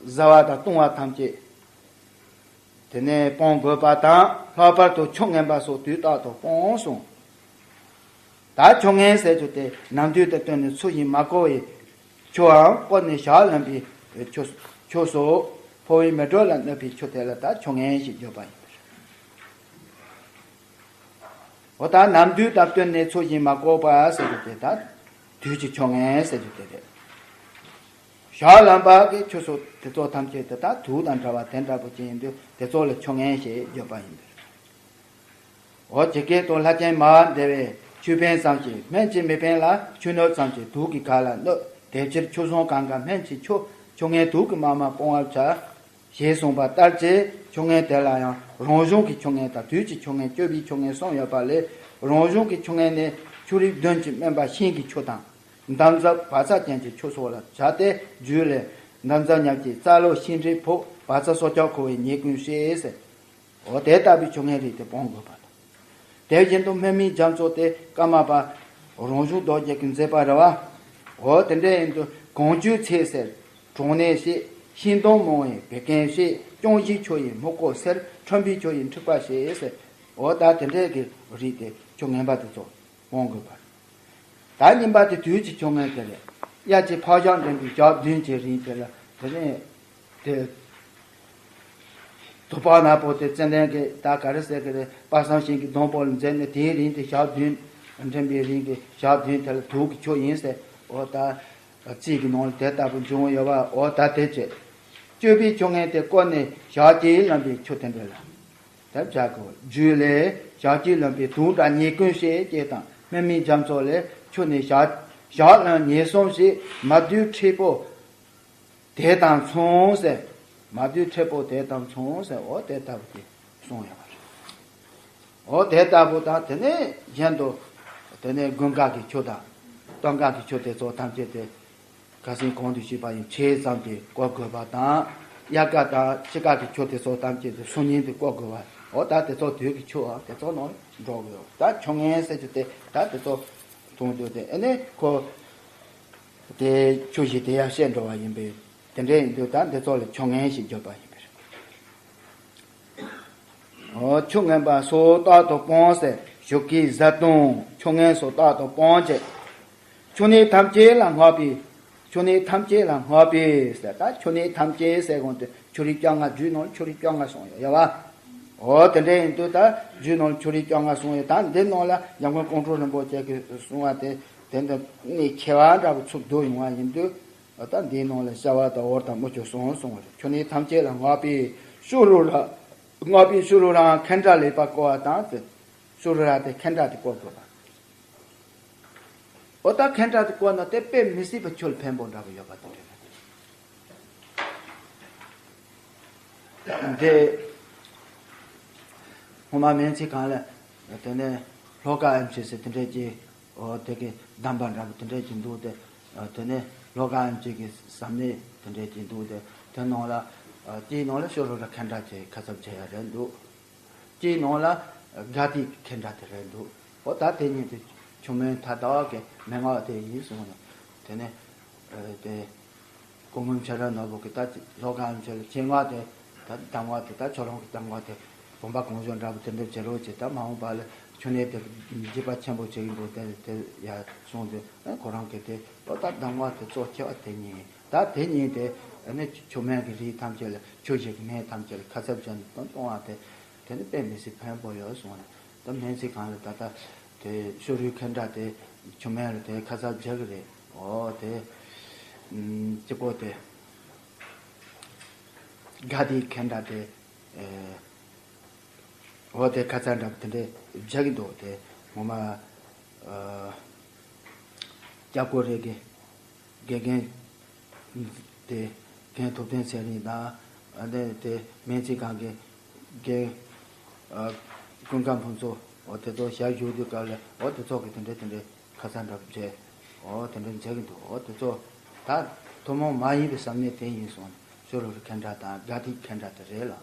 བཟའ་བ་དང་བཏུང་བ་ཐམས་ཅད་དེ་ནས་སྤང་དགོས་པ་དང་། ལྷག་པར་དུ་ཆུ་ངན་པ་སོགས་དུས་རྟག་ཏུ་སྤང་གསུངས། ད་ཆུ་ངན་ཟེར་རྒྱུ་དེ་ནམ་དུས་དང་བསྟུན་ནས་ཚུལ་བཞིན་མ་བསྐོལ་བའི་ཆུའམ་བསྐོལ་ནས་ཞག་ལོན་པའི་ཆུ་ཆུ་སོགས་ཕོ་བའི་མེ་དྲོད་ལ་གནོད་པའི་ཆུ་དེ་ལ་ད་ཆུ་ངན་ཞེས་བརྗོད་པ་ཡིན། འོ་ད་ནམ་དུས་དང་བསྟུན་ནས་ཚུལ་བཞིན་མ་བསྐོལ་བ་ཟེར་རྒྱུ་དེ་ད་དུས་ཀྱི་ཆུ་ངན་ཟེར་རྒྱུ་དེ་རེད། ཞག་ལོན་པ་གི་ཆུ་སོགས་དེ་ཚོ་ཐམས་ཅད་དེ་ད་དུག་དང་འདྲ་བ་དེ་འདྲ་པོ་ཅིག་ཡིན་དུས་དེ་ཚོ་ལ་ཆུ་ངན་ཞེས་བརྗོད་པ་ཡིན་པས། འོ་ཇི་སྐད་དུ་ལྷ་ཆེན་མ་འདས་པའི་ཆོས་ཕན་ཙམ་ཞིག་སྨན་གྱིས་མི་ཕན་ལ། ཆུ་སྣོད་ཙམ་ཞིག་དུག་གིས་ག་ལ་གནོད། དེ་ཕྱིར་ཆུ་བཟང་གང་ག་སྨན་གྱི་ཆུ། ཆུ་ངན་དུག་གིས་མ་མ་སྤོང་བར་བྱ། ཞེས་གསུངས་པ་ལྟར་གྱི་ཆུ་ངན་དེ་ལ་ཡང་རང་བྱུང་གི་ཆུ་ངན་དང་དུས་ཀྱི་ཆུ་ངན་སྤྱོད་པའི་ཆུ་ངན་གསུམ་ཡོད་པ་ལས། རང་བྱུང་གི་ཆུ་ངན་ནི་ཆུ་རིགས་བདུན་གྱིས་སྨིན་པ་ཤིང་གི་ཆུ་དང་། འདམ་རྫབ་བག་ཚ་ཅན་གྱི་ཆུ་སོགས་ལ་བྱ་སྟེ། རྒྱུད་ལས། འདམ་རྫབ་ཉམས་ཀྱི་རྩ་ལོ་ཤིང་འབྲས་ཕོག་བག་ཚ་སྲོག་ཆགས་འཁོར་བའི་ཉེས་ཀུན་ཞི་ཟེར། འོ་དེ་ལྟ་བུའི་ཆུ་ངན་རིགས་དེ་སྤོང་དགོས་པ་དང་། དེ་བཞིན་དུ་སྨན་མིའི་རྒྱ་མཚོ་དེ་ཀརྨ་པ་རང་བྱུང་རྡོ་རྗེ་གིས་མཛད་པ་རེད་བ། འོ་དེ་འདྲ་ཡིན་དུས་གངས་ཆུའི་ཚལ་ཟེར། གྲང་གནས་ཞེས། ཤིང་སྡོང་མང་བའི་བད་ཀན་ཞེས། ལྕང་གཞིའི་ཆུ་ཡི་སྨུག་ཀོ་སེར། ཁྲོན་པའི་ཆུ་ཡི་འཁྲིག་པ་ཞེས་ཟེར། འོ་ད་དེ་འདྲའི་གི་རིགས་དེ་ཆུ་ངན་པ་དེ་ཚོ་སྤོང་དགོས་པ། ད་གཉིས་པ་དེ་དུས་ཀྱི་ཆུ་ངན་དེ་རེད། དབྱར་གྱི་ཕག་ཞག་འགྲིམ་པའི་ཞག་བདུན་གྱི་རིང་དེ་ལ་དེ་ནས་དེ། དུ་པ་ནག་པོ་དེ་ཙན་དན་གྱི་ད་ག་རེ་ཟེར་གི་རེད། དཔག་བསམ་ཤིང་གི་སྡོང་པོ་ལ་འཛེགས་ནས་དེའི་རིང་དེ་ཞག་བདུན་འགྲིམ་པའི་རིང་གི་ཞག་བདུན་དེ་ལ་དུག་གི་ཆུ་ཡིན་ཟེར། འོ་ད་རྩིས་ཀྱི་ནང་ལ་དེ་ལྟ་བུ་འབྱུང་ཡོད་པ། འོ་ད་དེ་བྱས། སྤྱོད་པའི་ཆུ་ངན་དེ་བསྐོལ་ནས་ཞག་གཅིག་ལོན་པའི་ཆུ་དེ་འདྲ་ལ། དེ་བྱ་དགོས། རྒྱུད་ལས། ཞག་གཅིག་ལོན་པའི་དུག་དང་ཉེས་ཀུན་ཞི་ཅེས་དང་། སྨན་མིའི་རྒྱ་མཚོ་ལས། ཆུ་ནི་ཞག་ཞག་ལོན་ཉེས་གསུམ་ཞི། མ་དུས་མཁྲེགས་པོ་ དེ་དང་མཚུངས་ཟེར། མ་བསྡུས་ཁྲི་པོ་དེ་དང་མཚུངས་ཟེར། འོ་དེ་ལྟ་བུ་དེ་གསུངས་ཡོད་པ་རེད། འོ་དེ་ལྟ་བུ་དང་དེ་ནས་གཞན་དུ་དེ་ནས་དགུན་ཁ་གི་ཆུ་དང་སྟོན་ཁ་གི་ཆུ་དེ་ཚོ་ཐམས་ཅད་དེ་ཁ་སང་གོང་དུ་ཞུས་པ་ཡིན། ཆེ་ཙམ་གྱིས་བཀོད་དགོས་པ་དང་། དབྱར་ཁ་དང་དཔྱིད་ཁ་གི་ཆུ་དེ་ཚོ་ཐམས་ཅད་དེ་སུམ་ཉིན་དུ་བཀོད་དགོས་པ། འོ་ད་དེ་ཚོ་དུས་ཀྱི་ཆུ་དེ་ཚོ་ནང་འགྲོ་དགོས། ད་ཆུ་ངན་ཟེར་རྒྱུ་དེ་ད་དེ་ཚོ་མཐོང་དུས་དེ་ཨེ་ནས་ཁོ་དེ་ཆུ་བཞི་དེ་ཡང་བཤད་འགྲོ་བ་ཡིན་པས། དེ་འདྲ་ཡིན་དུས་ད་འདི་ཚོ་ལ་ཆུ་ངན་ཞེས་བརྗོད་པ་ཡིན་པས། འོ་ཆུ་ངན་པ་སོ་རྟག་ཏུ་སྤོང་ཟེར། ཞུགས་ཀྱི་བཟའ་བཏུང་ཆུ་ངན་སོ་རྟག་ཏུ་སྤོང་བྱེད། ཆུ་ནད་ཐམས་ཅད་ལ་སྔགས་པས། ཆུ་ནད་ཐམས་ཅད་ལ་སྔགས་པས་ཟེར། ད་ཆུ་ནད་ཐམས་ཅད་ཟེར་གོང་དུ་ཆུ་རིགས་བཅོ་ལྔ། རྒྱུད་ནང་ཆུ་རིགས་བཅོ་ལྔ་གསུངས་ཡོད་ཡ་བ། འོ་དེ་འདྲ་ཡིན་དུས་ད་རྒྱུད་ནང་ཆུ་རིགས་བཅོ་ལྔ་གསུངས་ཡོད། ད་འདི་ནང་ལ་འཇམ་མགོན་ཀོང་སྤྲུལ་རིན་པོ་ཆེ་གིས་གསུངས་པ་དེ་དེ་འདི་ནས་ཆེ་བ་འདྲ་པོ་ཚུར་བསྡུ་ཡོང་བ་ཡིན་དུས། ད་འདིའི་ནང་ལ་བྱ་བ་དང་འོར་དང་མུ་ཁྱུད་གསུམ་གསུངས་པ་རེད། ཆུ་ནད་ཐམས་ཅད་ལ་སྔགས་པས་ཤུ་རུ་ར། སྔགས་པས་ཤུ་རུ་རའང་ཁེན་ཏྲ་ལེགས་པར་བསྐོར་བ་དང་ཟེར། ཤུ་རུ་ར་དེ་ཁེན་ཏྲ་དེ་བསྐོར་དགོས་པ། འོ་ད་ཁེན་ཏྲ་དེ་བསྐོར་ན་དེ་དཔེ་མི་སྲིད་པ་ཁྱོད་ལ་ཕན་པོ་འདྲ་པོ་ཡོད་པ་དེ་འདྲ་རེད། འདི་སྔོན་མ་སྨན་རྩིས་ཁང་ལ་དེ་ནས་ལྷོ་ཁ་ཨེམ་ཆི་ཟེར་དེ་འདྲས་ཀྱི་འོ་དེ་གི་གདམས་པ་འདྲ་པོ་དེ་འདྲས་ཀྱི་འདུག་སྟེ། དེ་ནས་ལྷོ་ཁ་ཨེམ་ཆི་གི་ཟམ་གནས་དེ་འདྲས་ཀྱི་འདུག་སྟེ། དེ་ནང་ལ་དེའི་ནང་ལ་ཤོ་རོ་ར་ཁེན་ཏྲ་ཅེས་ཁ་ཚབ་བྱས་ཡ་རེད་འདུག་དེའི་ནང་ལ་ག་ཏི་ཁེན་ཏྲ་དེ་རེད་འདུག་འོ་ད་དེ་གཉིས་དེ་ཆུ་མོན་ཐ་དག་གི་མན་ངག་དེ་ཡིན་གསུངས་ནས། དེ་ནས་དེ། སྐུ་ངོ་ཆ་ར་ནོར་བུ་གི་ད་ལྷོ་ཁ་ཨེམ་ཆི་ལ་ཆེ་ངག་དེ། ད་གདམས་ངག་དེ། ད་ཁྱོད་རང་གི་གདམས་ངག་དེ་བུམ་པ་གང་བྱོ་འདྲ་པོ་དེ་འདྲ་བྱེད་རོགས་བྱེད། ད་མ་འོངས་པ་ལ་ཆུ་ནད་དེ་འཇིགས་པ་ཆེན་པོ་བྱེད་ཀྱི་འདུག་དེ་དེ་ཡ་གསུངས་དུས། ཨེ་ཁོ་རང་གི་དེ་ལོ་ད་གདམས་ངག་དེ་གཙོ་ཆེ་བ་དེ་གཉིས། ད་དེ་གཉིས་དེ་ཨ་ནི་ཆུ་སྨན་གྱི་རིགས་ཐམས་ཅད་ལ། ཆུ་བཞི་གི་སྨན་ཐམས་ཅད་ལ་ཁ་གསབ་བྱས་ནས་གཏོང་གཏོང་བ་དེ། དེ་ནི་དཔེ་མི་སྲིད་ཕན་པོ་ཡོད་གསུངས་ནས། ད་སྨན་རྩིས་ཁང་ལ་ད་ལྟ་དེ་ཤོ་རུའི་ཁེན་ཏྲ་དེ་ཆུ་སྨན་ལ་དེ་ཁ་གསབ་བྱེད་ཀྱི་རེད། འོ་དེ་ཨུམ་གཅིག་པོ་དེ་ག་ཏི་ཁེན་ཏྲ་དེ། ཨེ། འོ་དེ་ཁ་ཚ་འདྲ་པོ་དེ་འདྲས་བྱེད་ཀྱི་འདུག་དེ་ངོ་མ་ཨ་སྐྱབས་མགོན་རེ་གི་དགེ་རྒན་དེ་རྒན་ཐུབ་བསྟན་ཚེ་རིང་དང་། ཨ་ནི་དེ་སྨན་རྩིས་ཁང་གི་རྒན་ཨ་ཀུན་དགའ་ཕུན་ཚོགས། འོ་དེ་ཚོ་ཞབས་ཞུ་དུས་སྐབས་ལ་འོ་དེ་ཚོ་གི་དེ་འདྲས་དེ་འདྲས་ཁ་ཚ་འདྲ་པོ་བྱས། འོ་དེ་འདྲ་མཛད་ཀྱི་འདུག་འོ་དེ་ཚོ་ད་ཐུན་མོང་མ་ཡིན་པའི་ཟབ་གནད་དེ་ཡིན་སོང་ནས་ཤོ་རོ་རི་ཁེན་ཏྲ་དང་ག་ཏི་ཁེན་ཏྲ་དེ་རེད་ལ།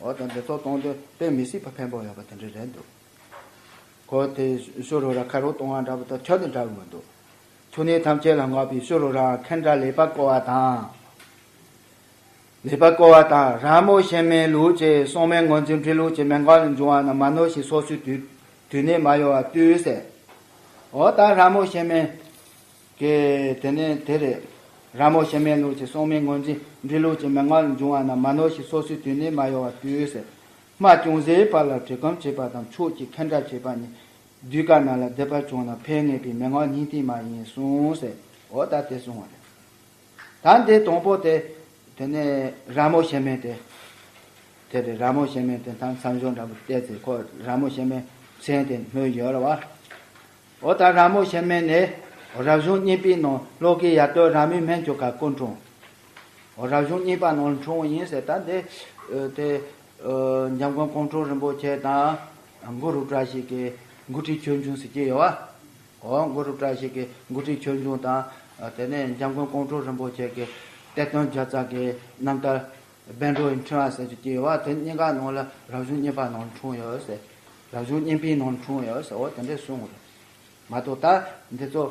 འོ་ད་འདི་ཚོ་གཏོང་དུས་དཔེ་མི་སྲིད་པ་ཕན་པོ་ཡོད་པ་དེ་འདྲ་རེད་འདུག་ཁོ་དེ་ཤོ་རོ་ར་ཁ་རོག་གཏོང་བ་འདྲ་པོ་དང་ཁྱོན་ནས་འདྲ་གི་མི་འདུག་ཆུ་ནད་ཐམས་ཅད་ལ་སྔགས་པས་ཤོ་རོ་ར་ཁེན་ཏྲ་ལེགས་པར་བསྐོར་བ་དང་། ལེགས་པར་བསྐོར་བ་དང་། ར་མོ་ཤེ་མེན་ལུགས་ཀྱི་སྲུང་མའི་ངོས་འཛིན་འབྲི་ལུགས་ཀྱི་མན་ངག་ལས་འབྱུང་བ་རྣམས་མ་ནོར་ཞིང་སོ་སོའི་དུས་དུས་གནས་མ་ཡོང་བར་བཏུས་ཟེར། འོ་ད་ར་མོ་ཤེ་མེན་གྱི་དེ་ནས་དེ་རེད། ར་མོ་ཤེ་མེན་ལུགས་ཀྱི་སྲུང་མའི་ངོས་འཛིན་འབྲི་ལུགས་ཀྱི་མན་ངག་ལས་འབྱུང་བ་རྣམས་མ་ནོར་ཞིང་སོ་སོའི་དུས་གནས་མ་ཡོང་བར་བཏུས་ཟེར། སྨྲ་ཅུང་ཟད་པ་ལ་གྲི་གུམ་བྱེད་པ་དང་ཕྱོགས་ཀྱི་ཁེན་ཏྲ་བྱེད་པ་ནི་གདུལ་དཀའ་རྣམས་ལ་སྡིག་པ་བྱུང་ན་ཕན་ངེས་པའི་མན་ངག་སྙིང་ཐིག་མ་ཡིན་གསུངས་ཟེར། འོ་ད་དེ་གསུངས་པ་རེད། ད་འདི་དང་པོ་དེ། དེ་ནས་ར་མོ་ཤེ་མེན་དེ། དེ་རེད། ར་མོ་ཤེ་མེན་དེ་ད་མཚམས་སྦྱོར་འདྲ་པོ་བལྟས་ཚེ་ཁོ་ར་མོ་ཤེ་མེན་མཚན་དེ་སྨོས་ཡོད་རེད་བ། འོ་ད་ར་མོ་ཤེ་མེན་ནི་རབ་བྱུང་གཉིས་པའི་ནང་ལོ་ཀའི་ཡ་སྟོད་ར་མོའི་སྨན་ཆུ་ཁ་སྐུ་འཁྲུངས། འོ་རབ་བྱུང་གཉིས་པ་ནང་འཁྲུངས་ཡིན་ཟེར། ད་འདི་དེ་འཇམ་མགོན་ཀོང་སྤྲུལ་རིན་པོ་ཆེ་དང་། གུ་རུ་བཀྲ་ཤིས་ཀྱི་མགོ་ཁྲིད་ཆོས་འབྱུང་ཟེར་གྱི་ཡོད་བ། འོ་གུ་རུ་བཀྲ་ཤིས་ཀྱི་མགོ་ཁྲིད་ཆོས་འབྱུང་དང་། དེ་ནས་འཇམ་མགོན་ཀོང་སྤྲུལ་རིན་པོ་ཆེ་གི་གཏེར་སྟོན་བརྒྱ་རྩ་གི་རྣམ་ཐར་བཻ་ཌཱུརྱ་ཡི་འཕྲེང་བ་ཟེར་རྒྱུ་ཅིག་ཡོད་བ། དེ་གཉིས་ཀ་ནང་ལ་རབ་བྱུང་གཉིས་པ་ནང་འཁྲུངས་ཡོད་ཟེར། རབ་བྱུང་གཉིས་པའི་ནང་འཁྲུངས་ཡོད་ཟེར། འོ་དེ་འདྲས་གསུངས་རེད། མ་གཏོགས་ད་འདི་ཚོ་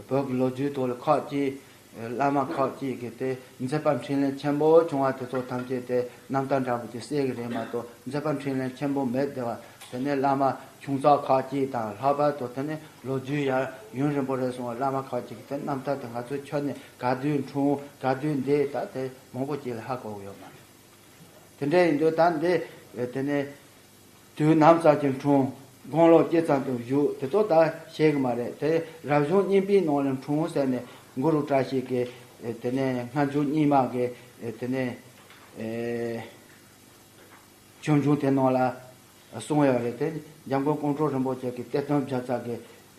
བོད་ཀྱི་ལོ་རྒྱུས་ཐོག་ལ་ཁག་ཅིག་བླ་མ་ཁག་ཅིག་གིས་དེ་མཛད་པ་འཕྲིན་ལས་ཆེན་པོ་བྱུང་བ་དེ་ཚོ་ཐམས་ཅད་དེ་རྣམ་ཐར་འདྲ་པོ་ཅིག་གསལ་གི་རེད་མ་གཏོགས། མཛད་པ་འཕྲིན་ལས་ཆེན་པོ་མེད་བསྡད་པ། དེ་ནས་བླ་མ་ཆུང་ཙག་ཁག་ཅིག་དང་། ལྷག་པར་དུ་དེ་ནས་ལོ་རྒྱུས་ཡང་ཡུན་རིང་པོ་རེད་སོང་བ། བླ་མ་ཁག་ཅིག་གིས་དེ་རྣམ་ཐར་དེ་ང་ཚོའི་ཁྱོན་ནས་ག་དུས་འཁྲུངས། ག་དུས་འདས། ད་དེ་མང་པོ་ཅིག་ལ་ཧ་གོ་གི་ཡོད་མ་རེད། དེ་འདྲ་ཡིན་དུས་ད་འདི་དེ་ནས་དུས་ནམ་ཙམ་གྱི་འཁྲུངས། དགུང་ལོ་ཇི་ཙམ་དུ་བཞུགས། དེ་ཚོ་ད་ཤེས་གི་མ་རེད། དེ་རབ་བྱུང་གཉིས་པའི་ནང་ལ་འཁྲུངས་ཟེར་ནས་གུ་རུ་བཀྲ་ཤིས་ཀྱི་དེ་ནས་སྔ་འགྱུར་རྙིང་མ་གི་དེ་ནས་ཨེ་ཆོས་འབྱུང་དེ་ནང་ལ་གསུངས་ཡོད་རེད། དེ་འཇམ་མགོན་ཀོང་སྤྲུལ་རིན་པོ་ཆེ་གི་གཏེར་སྟོན་བརྒྱ་རྩ་གི་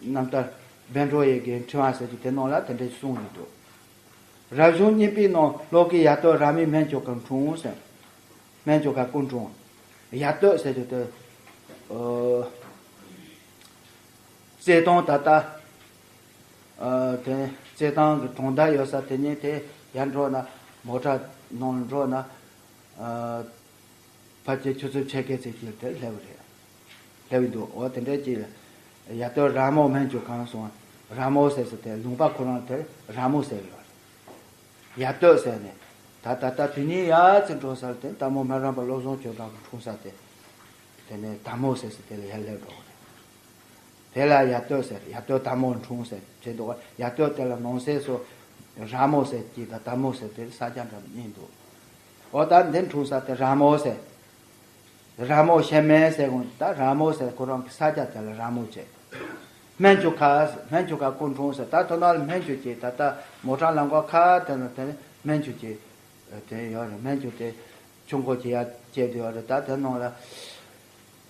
རྣམ་ཐར་བཻ་ཌཱུརྱ་ཡི་གི་འཕྲེང་བ་ཟེར་གྱི་དེ་ནང་ལ་དེ་འདྲ་གསུངས་ཡོད་འདུག་རབ་བྱུང་གཉིས་པའི་ནང་ལོ་ཀའི་ཡར་སྟོད་ར་མའི་སྨན་ཆུ་ཁ་འཁྲུངས་ཟེར། སྨན་ཆུ་ཁ་སྐུ་འཁྲུངས། ཡར་སྟོད་ཟེར་དུས་དེ། ཨོ། རྩེད་ཐང་ད་ལྟ། ཨ། དེ་རྩེད་ཐང་གི་གྲོང་རྡལ་ཡོད་ས་དེ་ཉིད་དེ་ཡར་འགྲོ་ན་མོ་ཊ་ནང་འགྲོ་ན། ཨ། ཕལ་ཆེར་ཆུ་ཚོད་ཕྱེད་ཀའི་ཚད་ཀྱི་དེར་སླེབས་པ་རེད། སླེབས་ཀྱི་འདུག་འོ་དེ་འདྲའི་ཅིག་ཡར་སྟོད་ར་མོ་སྨན་ཆུ་ཁ་སོང་། ར་མོ་ཟེར་ས་དེ་ལུང་པ་ཁོ་རང་དེར་ར་མོ་ཟེར་ཡོད་རེད། ཡར་སྟོད་ཟེར་ནས། ད་ད་ལྟ་དེ་ཉིད་ཡར་ཚུར་འགྲོ་སར་དེ་ལྟད་མོ་སྨན་རམས་པ་བློ་བཟང་ཆོས་གྲགས་ཀྱི་འཁྲུངས་ས་དེ། དེ་ནས་ལྟད་མོ་ཟེར་ས་དེ་ལ་ཡར་སླེབས་འགྲོ་གི་རེད། དེ་ལ་ཡར་སྟོད་ཟེར། ཡར་སྟོད་ལྟད་མོ་འཁྲུངས་ཟེར་བྱས་འདུག་ཡར་སྟོད་དེ་ལ་ནང་གསེས་སུ་ར་མོ་ཟེར་གྱི་དང་ལྟད་མོ་ཟེར་དེ་ས་ཆ་འདྲ་མི་གཉིས་འདུག་འོ་ད་འདི་འཁྲུངས་ས་དེ་ར་མོ་ཟེར། ར་མོ་ཤེ་མེ་ཟེར་གོ་ད་ར་མོ་ཟེར་ཁོ་རང་གི་ས་ཆ་དེ་ལ་ར་མོ་བྱས། སྨན་ཆུ་ཁ་ཟེར། སྨན་ཆུ་ཁ་སྐུ་འཁྲུངས་ཟེར། ད་དོ་ནང་ལ་སྨན་ཆུ་གྱི་ད་ལྟ་མོ་ཊ་ལམ་ཁ་ཁ་དེ་ན་དེ་ནས་སྨན་ཆུ་གྱི་དེ་ཡོད་རེད། སྨན་ཆུ་དེ་ཆུ་འགོ་གྱི་ཡར་བཅད་དེ་ཡོད་རེད། ད་དེ་ནང་ལ།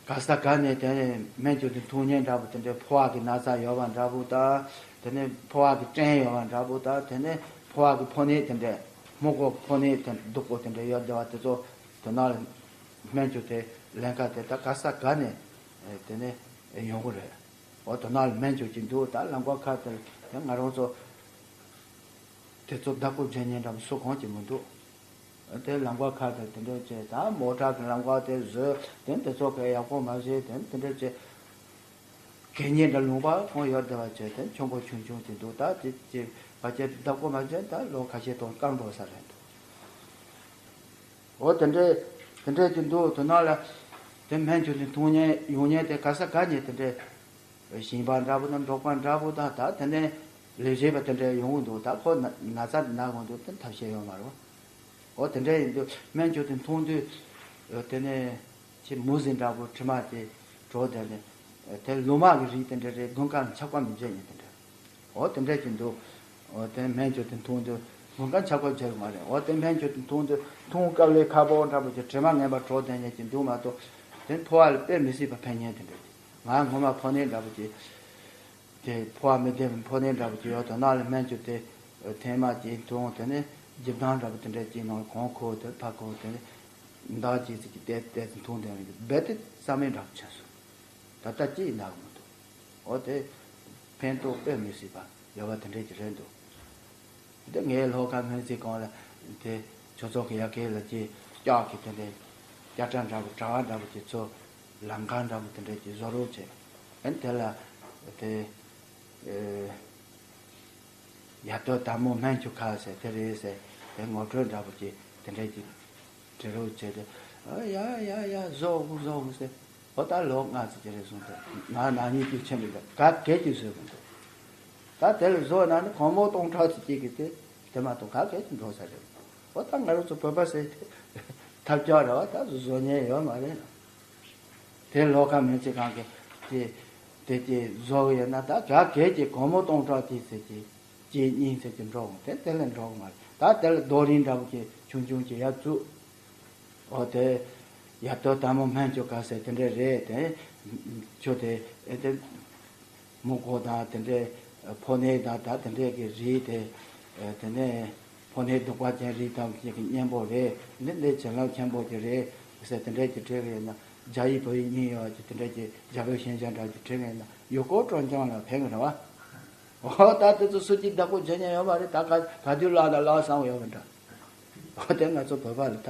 ག་ས་ག་ནས་དེ་ནས་སྨན་ཆུ་དེ་འཐུང་མཁན་འདྲ་པོ་དེ་འདྲའི་ཕོ་བ་གི་ན་ཚ་ཡོད་པ་འདྲ་པོ་དང་། དེ་ནས་ཕོ་བ་གི་སྐྲན་ཡོད་པ་འདྲ་པོ་དང་། དེ་ནས་ཕོ་བ་གི་ཕོ་ནད་དེ་འདྲའི་སྨུག་པོ་ཕོ་ནད་དེ་སྡུག་པོ་དེ་འདྲ་ཡོད་བསྡད་པ་དེ་ཚོ་དེ་ནང་ལ་སྨན་ཆུ་དེ་ལེན་ཁ་དེ་ད་ག་ས་ག་ནས་དེ་ནས་ཡོང་གི་རེད། འོ་དེ་ནང་ལ་སྨན་ཆུ་ཅིག་འདུག་ད་ལམ་ཁ་ཁ་དེ་དེ་ང་རང་ཚོ་དེ་ཚོ་བདག་པོ་བྱེད་མཁན་འདྲ་པོ་སུ་གང་ཅིག་མི་འདུག་དེ་ལམ་ཁ་ཁ་དེ་དེ་འདྲ་བྱས། ད་མོ་ཊ་གི་ལམ་ཁ་དེ་བཟོས། དེ་དེ་ཚོ་གས་ཡག་པོ་མ་བྱས། དེ་དེ་འདྲ་བྱས། གད་སྙིགས་འདྲ་ལུང་པ་གང་ཡོད་བསྡད་པ་བྱས། དེ་ཆུ་འགོ་ཆུང་ཆུང་ཅིག་འདུག་ད་དེ་ཅིག་ཕལ་ཆེར་བདག་པོ་མ་བྱས། ད་ལོ་ཁ་ཤས་ཐོག་བཀག་འགྲོ་ས་རེད་འདུག་འོ་དེ་འདྲས་དེ་འདྲས་ཀྱི་འདུག་དེ་ནང་ལ་དེ་སྨན་ཆུ་དེ་འཐུང་མཁན་ཡོང་མཁན་དེ་ག་ས་ག་ནས་དེ་འདྲས་ཞིང་པ་འདྲ་པོ་དང་འབྲོག་པ་འདྲ་པོ་དང་། ད་དེ་ནས་ལས་བྱེད་པ་དེ་འདྲས་ཡོང་གི་འདུག་ད་ཁོ་ན་ན་ཚ་ན་གི་འདུག་དེ་ཐབས་ཤེས་ཡོད་མ་རེད། འོ་དེ་འདྲས་ཡིན་དུས་སྨན་ཆུ་དེ་འཐུང་དུས་དེ་ནས་ཁྱི་མུ་ཟི་འདྲ་པོ་དྲི་མ་དེ་གྲོ་དེ་ནས་དེ་ལོ་མ་གི་རིགས་དེ་འདྲས་རེད། དགུན་ཁ་ལ་ཆགས་པ་མི་བྱེད་ཡིན་དེ་འདྲས། འོ་དེ་འདྲས་ཀྱི་འདུག་འོ་དེ་སྨན་ཆུ་དེ་འཐུང་དུས་དགུན་ཁ་ཆགས་པ་བྱེད་མ་རེད། འོ་དེ་སྨན་ཆུ་དེ་འཐུང་དུས་འཐུང་སྐབས་ལས་ཁ་པོ་འདྲ་པོ་གྱི་དྲི་མ་ངན་པ་གྲོ་དེ་ཉེ་ཀྱི་འདུག་མ་གཏོགས་དེ་ཕོ་བ་ལ་དཔེ་མི་སྲིད་པ་ཕན་ཉེན་དེ་འདྲས་ཀྱི། ང་སྔོན་མ་ཕོ་ནད་འདྲ་པོ་གྱི་དེ་ཕོ་བ་མི་བདེ་བའི་ཕོ་ནད་འདྲ་པོ་གྱི་ཡོད་དོ་ན་ལ་སྨན་ཆུ་དེ་ཐེངས་མ་གཅིག་འཐུང་། དེ་ནས་འཇིབ་ཐང་འདྲ་པོ་དེ་འདྲས་གཅིག་ནང་གོང་ཁོ་དེ་ཕ་ཁོ་དེ་ནས་མདའ་གཅིག་ཙམ་གྱི་བལྟས་བལྟས་ཚེ་འཐུང་དེ་རྦད་དེ་རྩ་མེད་འདྲ་པོ་ཆགས་སོང་། ད་ལྟ་ཅི་ཡིན་ན་གི་མི་འདུག་འོ་དེ་ཕན་ཐོགས་དཔེ་མི་སྲིད་པ་ཡོད་པ་དེ་འདྲས་ཀྱི་རེད་འདུག་དེ་ངའི་ལྷོ་ཁ་སྨན་རྩིས་ཁང་ལ་དེ་ཆོས་ཚོགས་ཀྱི་ཡ་གི་ལ་ཅི་ལྕགས་ཀྱི་དེ་འདྲས་སྐྱ་བྲག་འདྲ་པོ་གྲྭ་བ་འདྲ་པོ་ཅིག་ཚོ་ལམ་ཁ་འདྲ་པོ་དེ་འདྲས་ཀྱི་བཟོ་རོགས་བྱས། ཨན་དེ་ལ་དེ་ཨེ། ཡ་སྟོད་དར་མོ་སྨན་ཆུ་ཁ་ཟེར་དེ་རེད་ཟེར། དེ་ངོ་སྤྲོད་འདྲ་པོ་ཅིག་དེ་འདྲས་ཀྱི་འབྲི་རོགས་བྱས་ཏེ། ཨ་ཡ་ཡ་ཡ་བཟོ་དགོས་བཟོ་དགོས་ཟེར། ཨོ་ད་ལོ་ལྔ་ཙམ་ཅིག་རེད་སོང་སྟེ། ང་ནག་ཉེས་ཀྱི་ཆེན་པོ་འདུག་ག་གེ་ཅིག་བཟོས་མི་འདུག་ད་དེ་ལ་བཟོ་ན་ནི་སྒོར་མོ་སྟོང་ཕྲག་ཙམ་ཅིག་གི་དེ་དེ་མ་གཏོགས་ག་གེ་ཅིག་འགྲོ་ས་རེད། ཨོ་ད་ང་རང་ཚོ་བོད་པ་ཟེར་དེ་ཐབས་ཆག་རེད་བ། ད་བཟོ་མཁན་ཡོད་མ་རེད། དེ་ལྷོ་ཁ་སྨན་རྩིས་ཁང་གི་དེ་དེ་དེ་བཟོ་གི་ཡོད་ན་ད་ག་གེ་ཅིག་སྒོར་མོ་སྟོང་ཕྲག་ཅིག་ཟེར་གྱི་གཅིག་གཉིས་ཟེར་གྱི་འགྲོ་འོང་། དེ་དེ་ལས་འགྲོ་གི་མ་རེད། ད་དེ་ལ་རྡོ་རིང་འདྲ་པོ་ཅིག་ཆུང་ཆུང་ཅིག་ཡར་བཙུགས། ཨོ་དེ་ཡ་སྟོད་དར་མོ་སྨན་ཆུ་ཁ་ཟེར་དེ་འདྲས་རེད། དེ་ཆུ་དེ་ཨེ་དེ་སྨུག་པོ་དང་དེ་འདྲས་ཕོ་ནད་དང་ད་དེ་འདྲས་ཀྱི་རིགས་དེ་དེ་ནས་ཕོ་ནད་གདུག་པ་ཅན་རིགས་དང་ཅིག་གི་གཉེན་པོ་རེད། འདི་འདི་བྱིན་རླབས་ཆེན་པོ་ཅིག་རེད་ཟེར་དེ་འདྲས་ཀྱི་བྲིས་གི་ཡོད་ན། རྒྱ་ཡིག་བོད་ཡིག་གཉིས་ཡོད་ཅིག་དེ་འདྲས་ཀྱི་རྒྱ་བོད་ཤན་སྦྱར་འདྲ་ཅིག་བྲིས་གི་ཡོད་ན་ཡུལ་སྐོར་སྤྲོ་འཆམ་ལ་ཕན་གི་རེད་བ། ཨོ་ད་དེ་ཚོ་སུ་གཅིག་བདག་པོ་བྱེད་མཁན་ཡོད་མ་རེད། ད་ག་ག་དུས་བརླག་ན་བརླག་སོང་ཡོད་གི་འདྲ། ཨོ་དེ་ང་ཚོ་བོད་པ་ལ་ད།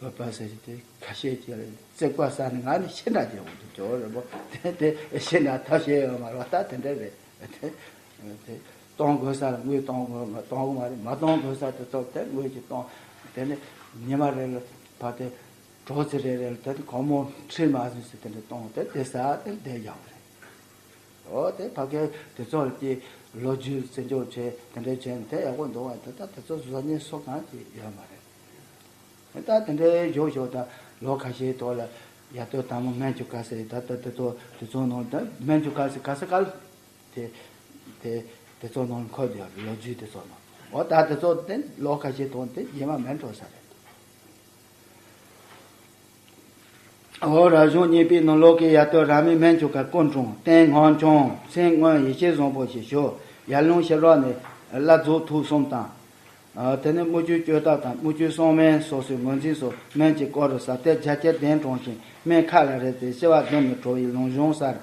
བོད་པ་ཟེར་གྱི་དེ་ཁ་ཤས་ཀྱིས་རྩིག་པ་ཟ་ནས་ང་ནི་ཤི་འདྲ་བྱེད་འོང་དུ་ཇོ་རི་བོ་དེ་དེ་ཤི་འདྲ་ཐབས་ཤེས་ཡོད་མ་རེད་བ། ད་དེ་འདྲ་རེད་དེ། དེ་གཏོང་དགོས་ས་ལ་དངུལ་གཏོང་དགོས་མ་གཏོང་གི་མ་རེད། མ་གཏོང་དགོས་ས་དེ་ཚོ་དེ་དངུལ་གྱིས་གཏོང་། དེ་ནི་ཉི་མ་རེ་ལ་ཕར་དེ་གྲོགས་ཚེ་རེ་རེ་ལ་དེ་ནི་སྒོར་མོ་ཁྲི་མ་ཟིན་ཟིན་དེ་འདྲ་གཏོང་དེ་དེ་ཟ་དེ་བསྡད་ཡག་རེད། འོ་དེ་ཕ་གིར་དེ་ཚོ་ལ་ཀྱི་ལོ་རྒྱུས་རྩད་འཇོག་བྱས་དེ་འདྲ་བྱས་ནས་དེ་ཡག་པོ་འདུག་བ། དེ་ད་དེ་ཚོ་བཟོ་མཁན་སུ་གང་ཅིག་ཡོད་མ་རེད། ད་དེ་འདྲའི་བཞུགས་བཞུགས་དང་ལོ་ཁ་ཤས་ཐོག་ལ་ཡ་སྟོད་དར་མོ་སྨན་ཆུ་ཁ་ཟེར་ད་ལྟ་དེ་ཚོ་དེ་ཚོ་ནང་ད་སྨན་ཆུ་ཁ་ཟེར་ག་ས་ག་ལ་དེ་དེ་དེ་ཚོ་ནང་འཁོད་དེ་ལོ་རྒྱུས་དེ་ཚོ་ནང་འོ་ད་དེ་ཚོ་དེ་ལོ་ཁ་ཤས་ཐོག་དེ་རྗེས་མ་མེད་འགྲོ་ས་རེད། འོ་རབ་བྱུང་གཉིས་པའི་ནང་ལོ་ཀའི་ཡ་སྟོད་ར་མའི་སྨན་ཆུ་ཁ་སྐུ་འཁྲུངས། སྟེང་སྔགས་འཆང་སེང་སྔོན་ཡེ་ཤེས་བཟང་པོ་ཞེས་ཞུ། ཡར་ཀླུང་ཤེལ་རོགས་ནས་ བླ་རྫོགས་ཐུགས་གསུམ་དང་། དེ་ནས་དམུ་ཆོས་བསྐྱོད་ཐབས་དང་དམུ་ཆོས་གསུང་སྨན་སོ་སོའི་ངོས་འཛིན་སོགས་སྨན་གྱི་སྐོར་རུ་ཟབ་གཏེར་རྒྱ་ཆེར་གདན་དྲངས་ཤིང་སྨན་ཁ་ལ་རེག་སྟེ་སྐྱེ་བ་བདུན་ནས་གྲོལ་བའི་ལུང་གཞུང་གསར།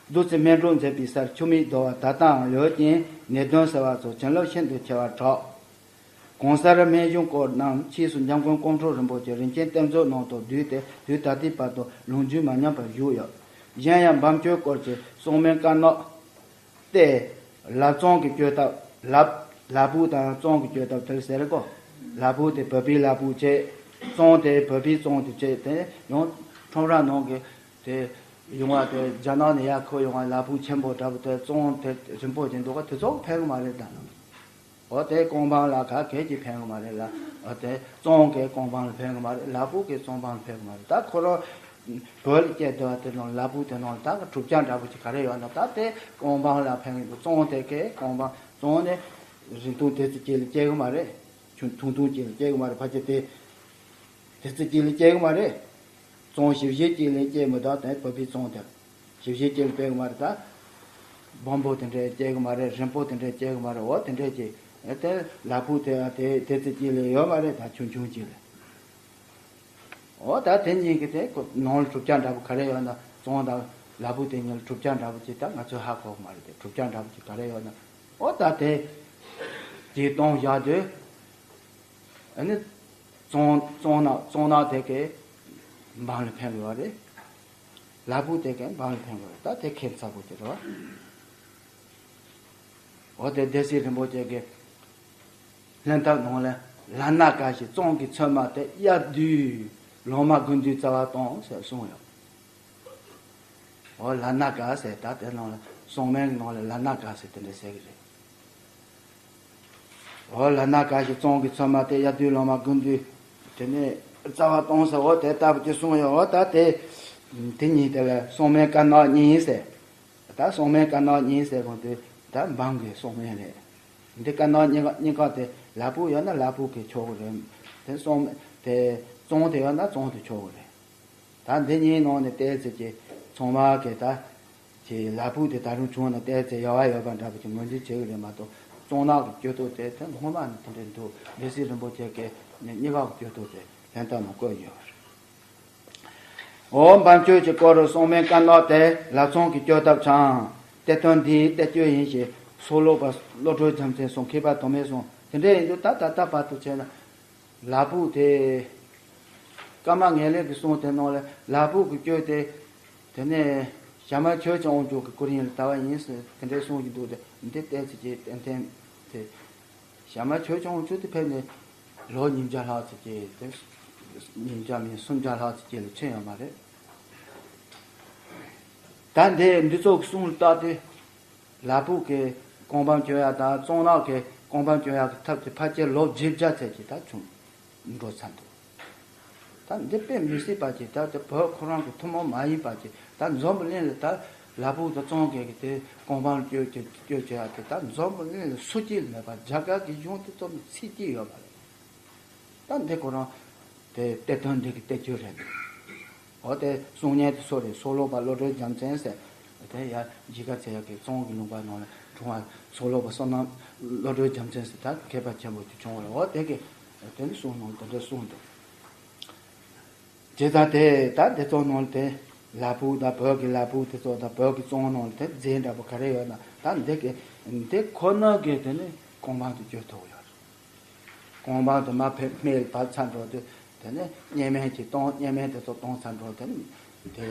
བདུད་རྩི་སྨན་སྒྲུབ་མཛད་པའི་སར་ཆུ་མིག་བརྡོལ་བ་ད་ལྟའང་ཡོད་ཀྱང་ནད་གདོན་སེལ་བ་སོགས་བྱིན་རླབས་ཤིན་ཏུ་ཆེ་བར་གྲགས། གོང་གསལ་སྨན་གཞུང་སྐོར་རྣམས་ཕྱིས་སུ་འཇམ་མགོན་ཀོང་སྤྲུལ་རིན་པོ་ཆེ་རིན་ཆེན་གཏེར་མཛོད་ནང་དུ་བསྡུས་ཏེ་དུས་ད་ལྟའི་བར་དུ་ལུང་རྒྱུན་མ་ཉམས་པར་བཞུགས་ཡོད། གཞན་ཡང་འབུམ་སྐྱོར་སྐོར་གྱི་གསུང་སྨན་དཀར་ནག་སྟེ། ལབ་གཙང་གི་བསྐྱོད་ཐབས། ལབ་ལ་ཕུག་དང་གཙང་གི་བསྐྱོད་ཐབས་དེ་ཟེར་གོ། ལ་ཕུག་དེ་བོད་པའི་ལ་ཕུག་བྱས། གཙང་དེ་བོད་པའི་གཙང་དུ་བྱས་ཏེ་ཡང་ཁྲོམ་ར་ནང་གི་དེ་ཡོང་བ་དེ་རྒྱ་ནག་ནས་ཡར་འཁོར་ཡོང་བ་ལ་ཕུག་ཆེན་པོ་འདྲ་པོ་དེ་གཙང་དེ་རིང་པོ་ཅིག་འདུག་ག་དེ་ཚོ་ཕན་གི་མ་རེད་ད། འོ་དེ་ཀོང་པང་ལ་ག་གས་ཀྱིས་ཕན་གི་མ་རེད་ལ། འོ་དེ་གཙང་གས་ཀོང་པང་ལ་ཕན་གི་མ་རེད། ལ་ཕུག་གས་གཙང་པང་ལ་ཕན་གི་མ་རེད། ད་ཁོ་རང་བོད་ལ་སྐྱེས་བསྡད་པ་དེ་ནང་ལ་ཕུག་དེ་ནང་ལ་ད་གྲུབ་ཆ་འདྲ་པོ་ཅིག་ག་རེ་ཡོད་ན། ད་དེ་ཀོང་པང་ལ་ཕན་གི་འདུག་གཙང་དེ་གས་ཀོང་པང་གཙང་ནས་རིང་ཐུང་དེ་ཙི་གཅིག་ལ་སྐྱེ་གི་མ་རེད། ཆུང་ཐུང་ཐུང་གཅིག་ལ་སྐྱེ་གི་མ་རེད། ཕལ་ཆེར་དེ་དེ་ཙི་གཅིག་ལ་སྐྱེ་གི་མ་རེད། གཙང་ཞིབ་ཞིབ་གཅིག་ལ་སྐྱེ་མི་ད་དེ་བོད་པའི་གཙང་དེ། ཞིབ་ཞིབ་སྐྱེ་ལ་སྐྱེ་གི་མ་རེད་ད། སྦོམ་པོ་དེ་འདྲས་སྐྱེ་གི་མ་རེད། རིང་པོ་དེ་འདྲས་སྐྱེ་གི་མ་རེད། འོ་དེ་འདྲས་ཀྱི་དེ་ལ་ཕུག་དེ་དེ་དེ་ཙི་གཅིག་ལས་ཡོད་མ་རེད། ད་ཆུང་ཆུང་གཅིག་ལས། འོ་ད་དེ་གཉིས་ཀྱི་དེ་ཁོ་ནང་ལ་གྲུབ་ཆ་འདྲ་པོ་ག་རེ་ཡོད་ན། གཙང་དང་ལ་ཕུག་དེ་གཉིས་ལ་གྲུབ་ཆ་འདྲ་པོ་ཅིག་ད་ང་ཚོས་ཧ་གོ་གི་མ་རེད་དེ། གྲུབ་ཆ་འདྲ་པོ་ཅིག་ག་རེ་ཡོད་ན། འོ་ད་དེ་དེ་གཏོང་བཞག་དུས། ཨ་ནི་གཙང་གཙང་ནག་གཙང་ནག་དེ་གས་འབངས་ལ་ཕན་དགོས་པ་རེད། ལ་ཕུག་དེ་གས་འབངས་ལ་ཕན་དགོས་པ་རེད། ད་དེ་ཁྱད་མཚར་པོ་ཅིག་རེད་བ། འོ་དེ་སྡེ་སྲིད་རིན་པོ་ཆེ་གི་ལྷན་ཐབས་ནང་ལ་ལ་ན་ཀ་ཞེས་གཙང་གི་ཚོད་མ་སྟེ་དབྱར་དུས་ལོ་མ་དགུན་དུས་རྩ་བ་བཏང་ཟེར་གསུངས་ཡོད། འོ་ལ་ན་ཀ་ཟེར་ད་དེ་ནང་ལ་གསང་སྨན་གྱི་ནང་ལ་ལ་ན་ཀ་ཟེར་དེ་འདྲ་ཟེར་གི་རེད། འོ་ལ་ན་ཀ་ཞེས་གཙང་གི་ཚོད་མ་སྟེ་དབྱར་དུས་ལོ་མ་དགུན་དུས་དེ་ནས་རྩ་བ་བཏང་ཟེར། འོ་དེ་ལྟ་བུ་ཅིག་གསུངས་ཡོད། འོ་ད་དེ་དེ་གཉིས་དེ་ལ་གསང་སྨན་དཀར་ནག་གཉིས་ཟེར། ད་གསང་སྨན་དཀར་ནག་གཉིས་ཟེར་གོང་དུ་ད་འབངས་ཀྱི་གསང་སྨན་རེད། འདི་དཀར་ནག་གཉིས་ཀ་གཉིས་ཀ་དེ་ལ་ཕུག་ཡོད་ན་ལ་ཕུག་གི་ཆོག་གི་རེད། དེ་གསང་སྨན་དེ་གཙང་དེ་ཡོད་ན་གཙང་དེ་ཆོག་གི་རེད། ད་འདི་གཉིས་ནང་ནས་བལྟས་ཚེ་ཀྱི་ཚང་མ་གི་ད་ཀྱི་ལ་ཕུག་དེ་ད་རུང་བྱུང་ན་བལྟས་ཚེ་ཡག་པ་ཡོད་པ་འདྲ་པོ་ཀྱི་ངོས་འཛིན་བྱེད་གི་རེད་མ་གཏོགས། གཙང་ནག་གི་སྐྱོ་སྟོབས་དེ་དེ་སྔོན་མ་ནས་དེ་འདྲ་འདུག་སྡེ་སྲིད་རིན་པོ་ཆེ་གི་གཉིས་ཀ་གི་སྐྱོ་སྟོབས་དེ་ལྷན་ཐབས་ནང་བཀོད་ཡོད་པ་རེད། འོ་འབངས་ཆོས་ཀྱི་སྐོར་རུ་གསང་སྨན་དཀར་ནག་དེ་ལ་ཚོང་གི་སྐྱོ་སྟོབས་འཆང་། གཏེར་སྟོན་འདིའི་གཏེར་ཆོས་ཡིན་ཞེས་སོ་ལོ་པ་བློ་གྲོས་རྒྱལ་མཚན་གསུང་མཁས་པ་དུ་མས་གསུངས། དེ་འདྲ་ཡིན་དུས་ད་ད་ལྟ་བར་དུ་བྱས་ན། ལ་ཕུག་དེ་ཀརྨ་ངེས་ལེགས་ཀྱི་གསུང་དེ་ནང་ལ་ལ་ཕུག་གི་སྐྱོ་དེ་དེ་ནས་ཞྭ་དམར་ཆོས་ཀྱི་དབང་ཕྱུག་གི་སྐུ་རིང་ལ་དར་བ་ཡིན་ཟེར་དེ་འདྲའི་གསུང་གི་འདུག་དེ་འདི་བལྟས་ཚེ་ཀྱི་ཏན་ཏན་དེ་ཞྭ་དམར་ཆོས་ཀྱི་དབང་ཕྱུག་དེ་ཕེབས་ནས་ལོ་ཉིས་བརྒྱ་ལྷག་ཙམ་ཀྱི་དེ་ཉིས་བརྒྱ་མིན་སུམ་བརྒྱ་ལྷག་ཙམ་ཀྱི་ལ་ཕྱིན་ཡོད་མ་རེད། ད་འདི་འདི་ཚོ་གི་གསུང་ལ་བལྟས་ཏེ། ལ་ཕུག་གི་ཀོང་པང་གྱོན་ཡག་དང་གཙང་ནག་གི་ཀོང་པང་གྱོན་ཡག་གི་ཐབས་དེ་ཕལ་ཆེར་ལོ་བརྒྱད་བརྒྱ་ཙམ་ཅིག་ད་བྱུང་འགྲོ་ཚར་འདུག་ད་འདི་དཔེ་མི་སྲིད་པ་ཅིག་ད་དེ་བོད་ཁོ་རང་གི་ཐུན་མོང་མ་ཡིན་པ་ཅིག་ད་འཛམ་བུ་གླིང་ལ་ད་ལ་ཕུག་དང་གཙང་གི་གི་དེ་ཀོང་པང་གྱོན་གྱོན་གྱོན་ཡག་དེ་ད་འཛམ་བུ་གླིང་ལ་སུ་གཅིག་ལ་མེད་པ་རྒྱ་གར་གྱི་གཞུང་དེ་ཚོ་ནས་ཚིག་གཅིག་ཡོད་པ་རེད། ད་འདི་ཁོ་རང་དེ་གཏེར་སྟོན་འདི་གི་གཏེར་ཆོས་རེད། འོ་དེ་གསུང་སྙན་དེ་སུ་རེད། སོ་ལོ་པ་བློ་གྲོས་རྒྱལ་མཚན་ཟེར། དེ་ཡ་གཞིས་ཀ་རྩེ་ཡ་གི་གཙང་གི་ལུང་པ་ནང་ལ་འཁྲུངས་པ་སོ་ལོ་པ་བསོད་ནམས་བློ་གྲོས་རྒྱལ་མཚན་ཟེར་ད་མཁས་པ་ཆེན་པོ་དེ་བྱུང་བ་རེད། འོ་དེ་གི་དེ་ནི་གསུང་ནང་དེ་འདྲ་གསུངས་འདུག་བྱས་ཙང་དེ་ད་དེ་ཚོ་ནང་ལ་དེ་ལ་ཕུག་དང་བོད་ཀྱི་ལ་ཕུག་དེ་ཚོ་དང་བོད་ཀྱི་གཙང་ནང་ལ་དེ་རྫས་འདྲ་པོ་ག་རེ་ཡོད་ན་ད་འདི་གི་འདི་ཁོ་ན་གི་དེ་ནི་ཀོང་པང་དུ་བསྐྱོད་ཐུབ་ཡོད་རེད། ཀོང་པང་དུ་མ་ཕེབས་སྨད་ལ་བབས་ཚར་འགྲོ་དུས་དེ་ནས་བརྙན་སྨན་གྱི་གཏོང་བརྙན་སྨན་དེ་ཚོ་གཏོང་ཚར་འགྲོ་དེ་ནས་དེ་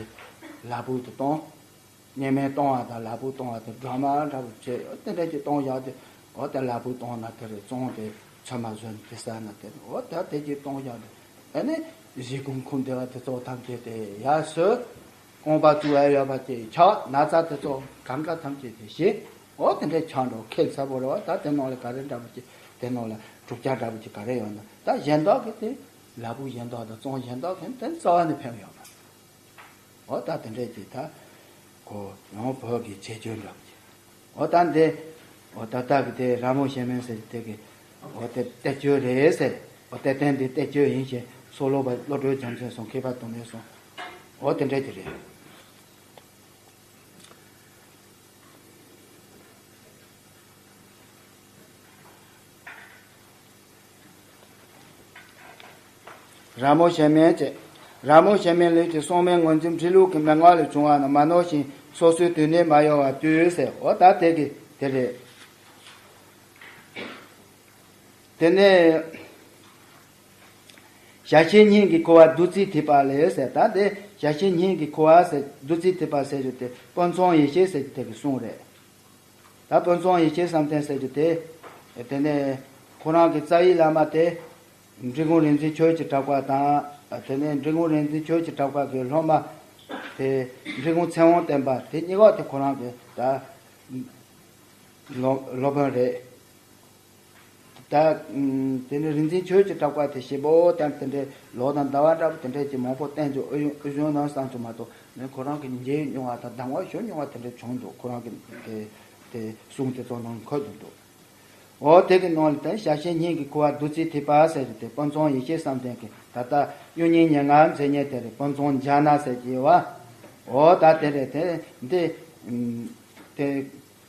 ལ་ཕུག་ཏུ་གཏོང་། བརྙན་སྨན་གཏོང་བ་དང་ལ་ཕུག་གཏོང་བ་དེ་འདྲ་མ་འདྲ་བོ་བྱས་དེ་འདྲ་ཅིག་གཏོང་བཞག་དེ་འོ་དེ་ལ་ཕུག་གཏོང་ན་དེ་རེད། གཙང་དེ་ཚོད་མ་བཟོས་ནས་དེ་ཟ་ན་དེ་རེད། འོ་ད་དེ་ཅིག་གཏོང་བཞག་དེ་ཨ་ནི་གཞིས་ཁོངས་ཁུངས་དེ་བ་དེ་ཚོ་ཐམས་ཅད་དེ་ཡར་སོས། རྐང་པ་བཙུགས་ཡ་ཡོད་པ་དེ་ཆག་ན་ཚ་དེ་ཚོ་གང་ག་ཐམས་ཅད་དེ་ཞི། འོ་དེ་འདྲའི་ཆག་འགྲོ་ཁྱད་མཚར་པོ་རེད་བ། ད་དེ་ནང་ལ་ག་རེ་འདྲ་པོ་ཅིག་དེ་ནང་ལ་གྲུབ་ཆ་འདྲ་པོ་ཅིག་ག་རེ་ཡོད་ན་ད་གཞན་དག་གི་དེ་ལ་ཕུག་གཞན་དག་དང་གཙང་གཞན་དག་གི་དེ་རྩ་བ་ནས་ཕན་ཡོད་མ་རེད། འོ་ད་དེ་འདྲའི་ཅིག་ད་ཁོ་ཡང་བོད་ཀྱི་ཁྱད་ཆོས་འདྲ་པོ་ཅིག་འོ་ད་འདི་འོ་ད་ལྟ་གི་དེ་ར་མོ་ཤེ་མེན་ཟེར་དེ་གི་འོ་དེ་གཏེར་ཆོས་རེད་ཟེར། འོ་གཏེར་སྟོན་འདི་གཏེར་ཆོས་ཡིན་ཞེས་སོ་ལོ་པ་བློ་གྲོས་རྒྱལ་མཚན་གསུང་མཁས་པ་དུ་མས་གསུངས། འོ་དེ་འདྲ་ཅིག་རེད། ར་མོ་ཤ་མེན་བྱས། ར་མོ་ཤ་མེན་ལུས་ཀྱི་སྲོག་མེད་ངོས་འཛིན་འབྲི་ལུགས་ཀྱི་མན་ངག་ལས་བྱུང་བ་ན་མ་ནོར་ཞིང་སོ་སོའི་དུས་ནས་མ་གཡོ་བར་དུས་ཟེར། འོ་ད་དེ་གི་དེ་རེད། དེ་ནས་ཞལ་ཤེས་སྙིང་གི་ཁུ་བ་བདུད་རྩིའི་ཐིགས་པ་ལས་ཟེར། ད་དེ་ཞལ་ཤེས་སྙིང་གི་ཁུ་བ་ཟེར་བདུད་རྩིའི་ཐིགས་པ་ཟེར་རྒྱུ་དེ་དཔལ་མཚོན་ཡེ་ཤེས་ཟེར་རྒྱུ་དེ་གི་གསུང་རེད། ད་དཔལ་མཚོན་ཡེ་ཤེས་བསམ་གཏན་ཟེར་རྒྱུ་དེ། དེ་ནས་ཁོ་རང་གི་རྩ་བའི་བླ་མ་དེ། འབྲི་གུང་རིག་འཛིན་ཆོས་ཀྱི་གྲགས་པ་དང་། དེ་ནས་འབྲི་གུང་རིག་འཛིན་ཆོས་ཀྱི་གྲགས་པ་གི་སློབ་མ། དེ་འབྲི་གུང་ཚེ་དབང་བསྟན་པ་དེ་གཉིས་ཀ་དེ་ཁོ་རང་གི་ད་སློབ་སློབ་དཔོན་རེད། ད་དེ་ནས་རིག་འཛིན་ཆོས་ཀྱི་གྲགས་པ་དེ་ཞེ་པོ་ལྟར་དེ་འདྲའི་ལོ་དང་ཟླ་བ་འདྲ་པོ་དེ་འདྲའི་ཀྱི་མང་པོ་བསྟན་རྒྱུ་ཨུ་ཡོན་ཨུ་གཞོན་ནང་བསམ་རྒྱུ་མ་གཏོགས་ནི་ཁོ་རང་གི་མཇལ་མྱོང་བ་དང་གདམས་ངག་ཞུ་མྱོང་བ་དེ་འདྲ་བྱུང་འདུག་ཁོ་རང་གི་དེ་དེ་གསུང་དེ་ཚོ་ནང་འཁོད་དུ་འདུག་འོ་དེ་གི་ནང་ལ་དེ་ཞལ་ཤེས་སྙིང་གི་ཁུ་བ་བདུད་རྩིའི་ཐིགས་པ་ཟེར་གྱི་དེ་དཔལ་མཚོན་ཡེ་ཤེས་བསམ་གཏན་གྱི་ད་ལྟ་གཡུ་རྙིང་ཉེར་ལྔ་མཛེས་ཉེར་དེ་རེད། དཔལ་མཚོན་འཇའ་ན་ཟེར་གྱི་ཡོད་བ། འོ་ད་དེ་རེད། དེ་འདི་དེ་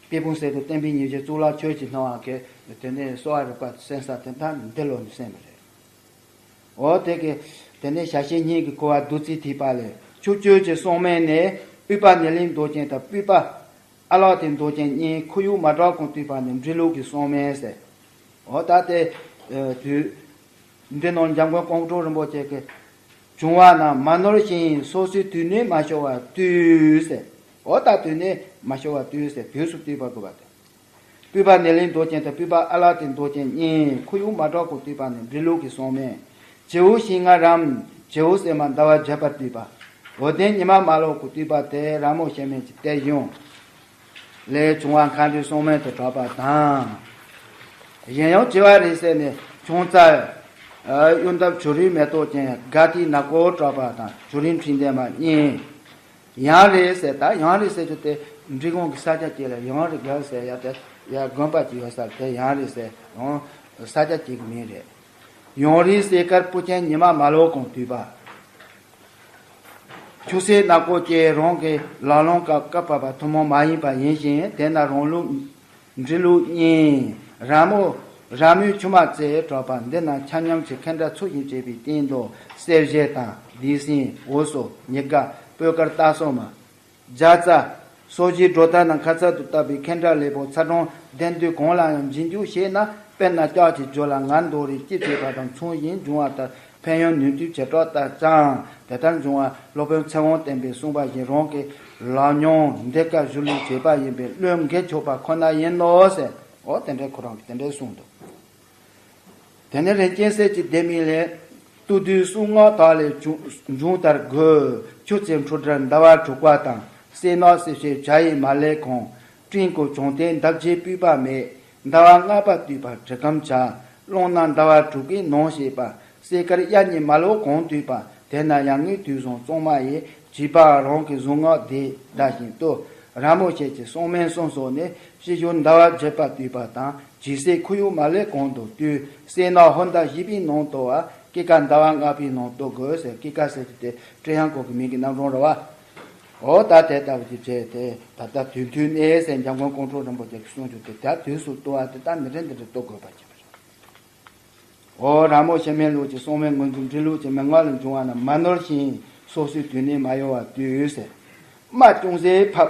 དཔལ་སྤུངས་གསེར་དུ་བསྟན་པའི་ཉི་ཟེར་གཙུག་ལག་ཆོས་ཀྱི་སྣང་བ་གི་དེ་ནས་གསོ་བ་རིག་པ་གསན་ས་དེ་ད་འདི་ལོ་ནས་གསན་པ་རེད། འོ་དེ་གི་དེ་ནས་ཞལ་ཤེས་སྙིང་གི་ཁུ་བ་བདུད་རྩིའི་ཐིགས་པ་ལས་ཕྱོགས་བཅུ་གི་སྲོག་མེད་ནས་སྤྲུལ་པ་ནེ་ལེ་མདོག་ཅན་དང་སྤྲུལ་པ་ཨ་ལགས་དེ་མདོག་ཅན་གཉིས་ཁོར་ཡུག་མ་གྲུབ་གོང་བཏུས་པ་ནི་འབྲི་ལུགས་ཀྱི་སྲོག་མེད་ཟེར། འོ་ད་དེ་དུས་འདི་ནང་འཇམ་མགོན་ཀོང་སྤྲུལ་རིན་པོ་ཆེ་གི་བྱུང་བ་ན་མ་ནོར་ཞིང་སོ་སོའི་དུས་ནས་མ་ཤོར་བར་དུས་ཟེར། འོ་ད་དུས་ནས་མ་ཤོར་བར་དུས་ཟེར། དུས་སུ་བཏུས་པ་དགོས་པ་དེ། སྤྲུལ་པ་ནེ་ལེ་མདོག་ཅན་དང་སྤྲུལ་པ་ཨ་ལགས་དེ་མདོག་ཅན་གཉིས་ཁོར་ཡུག་མ་གྲུབ་གོང་བཏུས་པ་ནི་འབྲི་ལུགས་ཀྱི་སྲོག་མེད། བྱེའུ་ཤིང་ལྔ་རམ་བྱེའུ་སྲེད་མ་ཟླ་བ་བརྒྱད་པར་བཏུས་པ། འོད་ལྡན་ཉི་མ་མ་ལོག་གོང་བཏུས་པ་དེ་ར་མོ་ཤ་མེན་གྱི་གཏེར་གཞུང་ལས་བྱུང་བ་མཁའ་འགྲོའི་སྲོག་མེད་དུ་གྲགས་པ་དང་། གཞན་ཡང་བྱེ་བ་རིང་བསྲེལ་ནས་ཆུང་ཙག་གཡུ་འདབ་བྱུ་རུའི་མེ་ཏོག་ཅན་དགའ་ལྡན་ནག་པོ་གྲགས་པ་དང་བྱུ་རུའི་འཕྲེང་ལྡན་མ་གཉིས། ཡང་རིང་ཟེར། ད་ཡང་རིང་ཟེར་རྒྱུ་དེ་འབྲི་གུང་གི་ས་ཆ་གཅིག་ལ་ཡང་རིང་ག་ཟེར་ཡ་དེ་ཡ་དགོན་པ་གཅིག་ཡོད་ས་དེ་ཡང་རིང་ཟེར། ཡང་ས་ཆ་གཅིག་གི་མིང་རེད། ཡང་རིང་སྲས་དཀར་སྤུ་ཅན་ཉི་མ་མ་ལོག་གོང་བཏུས་པ། ཆུ་སྲིན་ནག་པོ་སྐྱེས་རང་གི་ལག་ལོང་སྐབས་བཀབ་པ་པ་ཐུན་མོང་མ་ཡིན་པ་ཡིན་ཞིང་དེ་ན་རང་ལུགས། འབྲི་ལུགས་གཉིས། ར་མོ། ར་མོའི་ཆུ་མ་རྩེ་གྲགས་པ་འདི་ན་ཆ་མཉམ་གྱི་ཁེ་འདྲ་ཚུལ་བཞིན་བྱེད་པའི་སྟེང་དུ་གསེར་ཞལ་དང་བདེ་སྲིན་འོ་སོ་ཉི་དགའ་སྤོས་དཀར་སྟག་སོ་མ། རྒྱ་ཚ། སོ་བཞིའི་སྒྲོ་དར་རྣམས་ཁ་ཚར་དུ་བཏབ་པའི་ཁེ་འདྲ་ལེབ་པོ་ཚ་གྲང་ལྡན་དུས་གང་ལའང་འབྱིན་རྒྱུ་ཞེ་ན། དཔེར་ན་ལྕགས་ཀྱི་རྒྱུ་ལ་ང་འདོད་རེ་སྐྱེ་བྱེད་པ་དང་མཚུངས་བཞིན་འབྱུང་བ་ལྟར། ཕན་ཡོན་ནུས་མཐུའི་བྱེ་བྲག་ལྟར་ཀྱང་དེ་ལྟར་འབྱུང་བ། སློབ་དཔོན་ཚེ་དབང་བསྟན་པས་གསུངས་པ་བཞིན་རང་གི་ལག་མྱོང་འདི་ཀ་གཞུ་ལུས་བྱེད་པ་ཡིན་པས་བློས་འགེལ་ཆོག་པ་ཁོ་ན་ཡིན་ནོ་ཟེར། འོ་དེ་འདྲའི་ཁོ་རང་གིས་དེ་འདྲའི་གསུངས་འདུག་དེ་ནས་རིན་ཆེན་གསེར་གྱི་ལྡེ་མིག་ལས། སྟོད་དུས་གསུང་ངག་དག་ལས་འབྱུང་ལྟར་དགོས། ཆུ་རྩེ་འཕྲོ་སྒྲར་ཟླ་བ་དྲུག་པ་དང་། སྲིད་ནག་སྲིད་ཕྱེད་བྱ་ཡི་མ་ལེབ་གོང་། སྤྲིན་ཀོ་བྱུང་སྟེ་འདབ་བརྒྱའི་སྤུས་པ་མེད། ཟླ་བ་ལྔ་པ་བཏུས་པ་དྲི་གམ་བྱ། རླུང་ནག་ཟླ་བ་དྲུག་པའི་ནང་ཞེས་པ། གསེར་དཀར་གཡའ་ཉི་མ་ལོག་གོང་བཏུས་པ། དེ་ན་ཡར་ངོའི་དུས་བཟང་གཙང་མ་ཡི། བྱིས་པ་རང་གི་གཟུངས་སྔགས་འདི་བཟླ་ཞིང་བཏུ། ར་མོ་ཤ་མེན་གྱི་སྲོག་མེད་གསུམ་སོགས་ནི་སྤྱི་སྦྱོར་ཟླ་བ་བརྒྱད་པ་བཏུས་པ་དང་། ཇི་སྲིད་ཁོར་ཡུག་མ་ལེབ་གོང་དུ་བཏུས། སྲིད་ནག་ཧོར་ཟླ་བཞི་པའི་ནང་དུ་བ། སྐྱེ་རྒ་ཟླ་བ་ལྔ་པའི་ནང་བཏུ་དགོས་ཟེར། སྐྱེ་རྒ་ཟེར་གྱི་དེ་སྤྲེལ་ཡང་ཀོ་གི་མིང་གི་རྣམ་གྲངས་རེད་བ། འོ་ད་དེ་ལྟ་བུ་ཅིག་བྱས་ཏེ་ད་ལྟ་དུས་མཐུན་གནས་ཟེར་འཇམ་མགོན་ཀོང་སྤྲུལ་རིན་པོ་ཆེ་གི་གསུང་རྒྱུ་དེ་ད་དུས་སུ་བཏུ་བ་དེ་ད་འདི་འདྲ་འདི་འདྲ་བཏུ་དགོས་པ་ཅིག་རེད། འོ་ར་མོ་ཤ་མེན་ལུགས་ཀྱི་སྲོག་མེད་ངོས་འཛིན་འབྲི་ལུགས་ཀྱི་མན་ངག་ལས་འབྱུང་བ་ན་མ་ནོར་ཞིང་སོ་སོའི་དུས་ནས་མ་གཡོ་བར་བཏུས་ཟེར། རྨ་ཅུང་ཟད་ཕབ།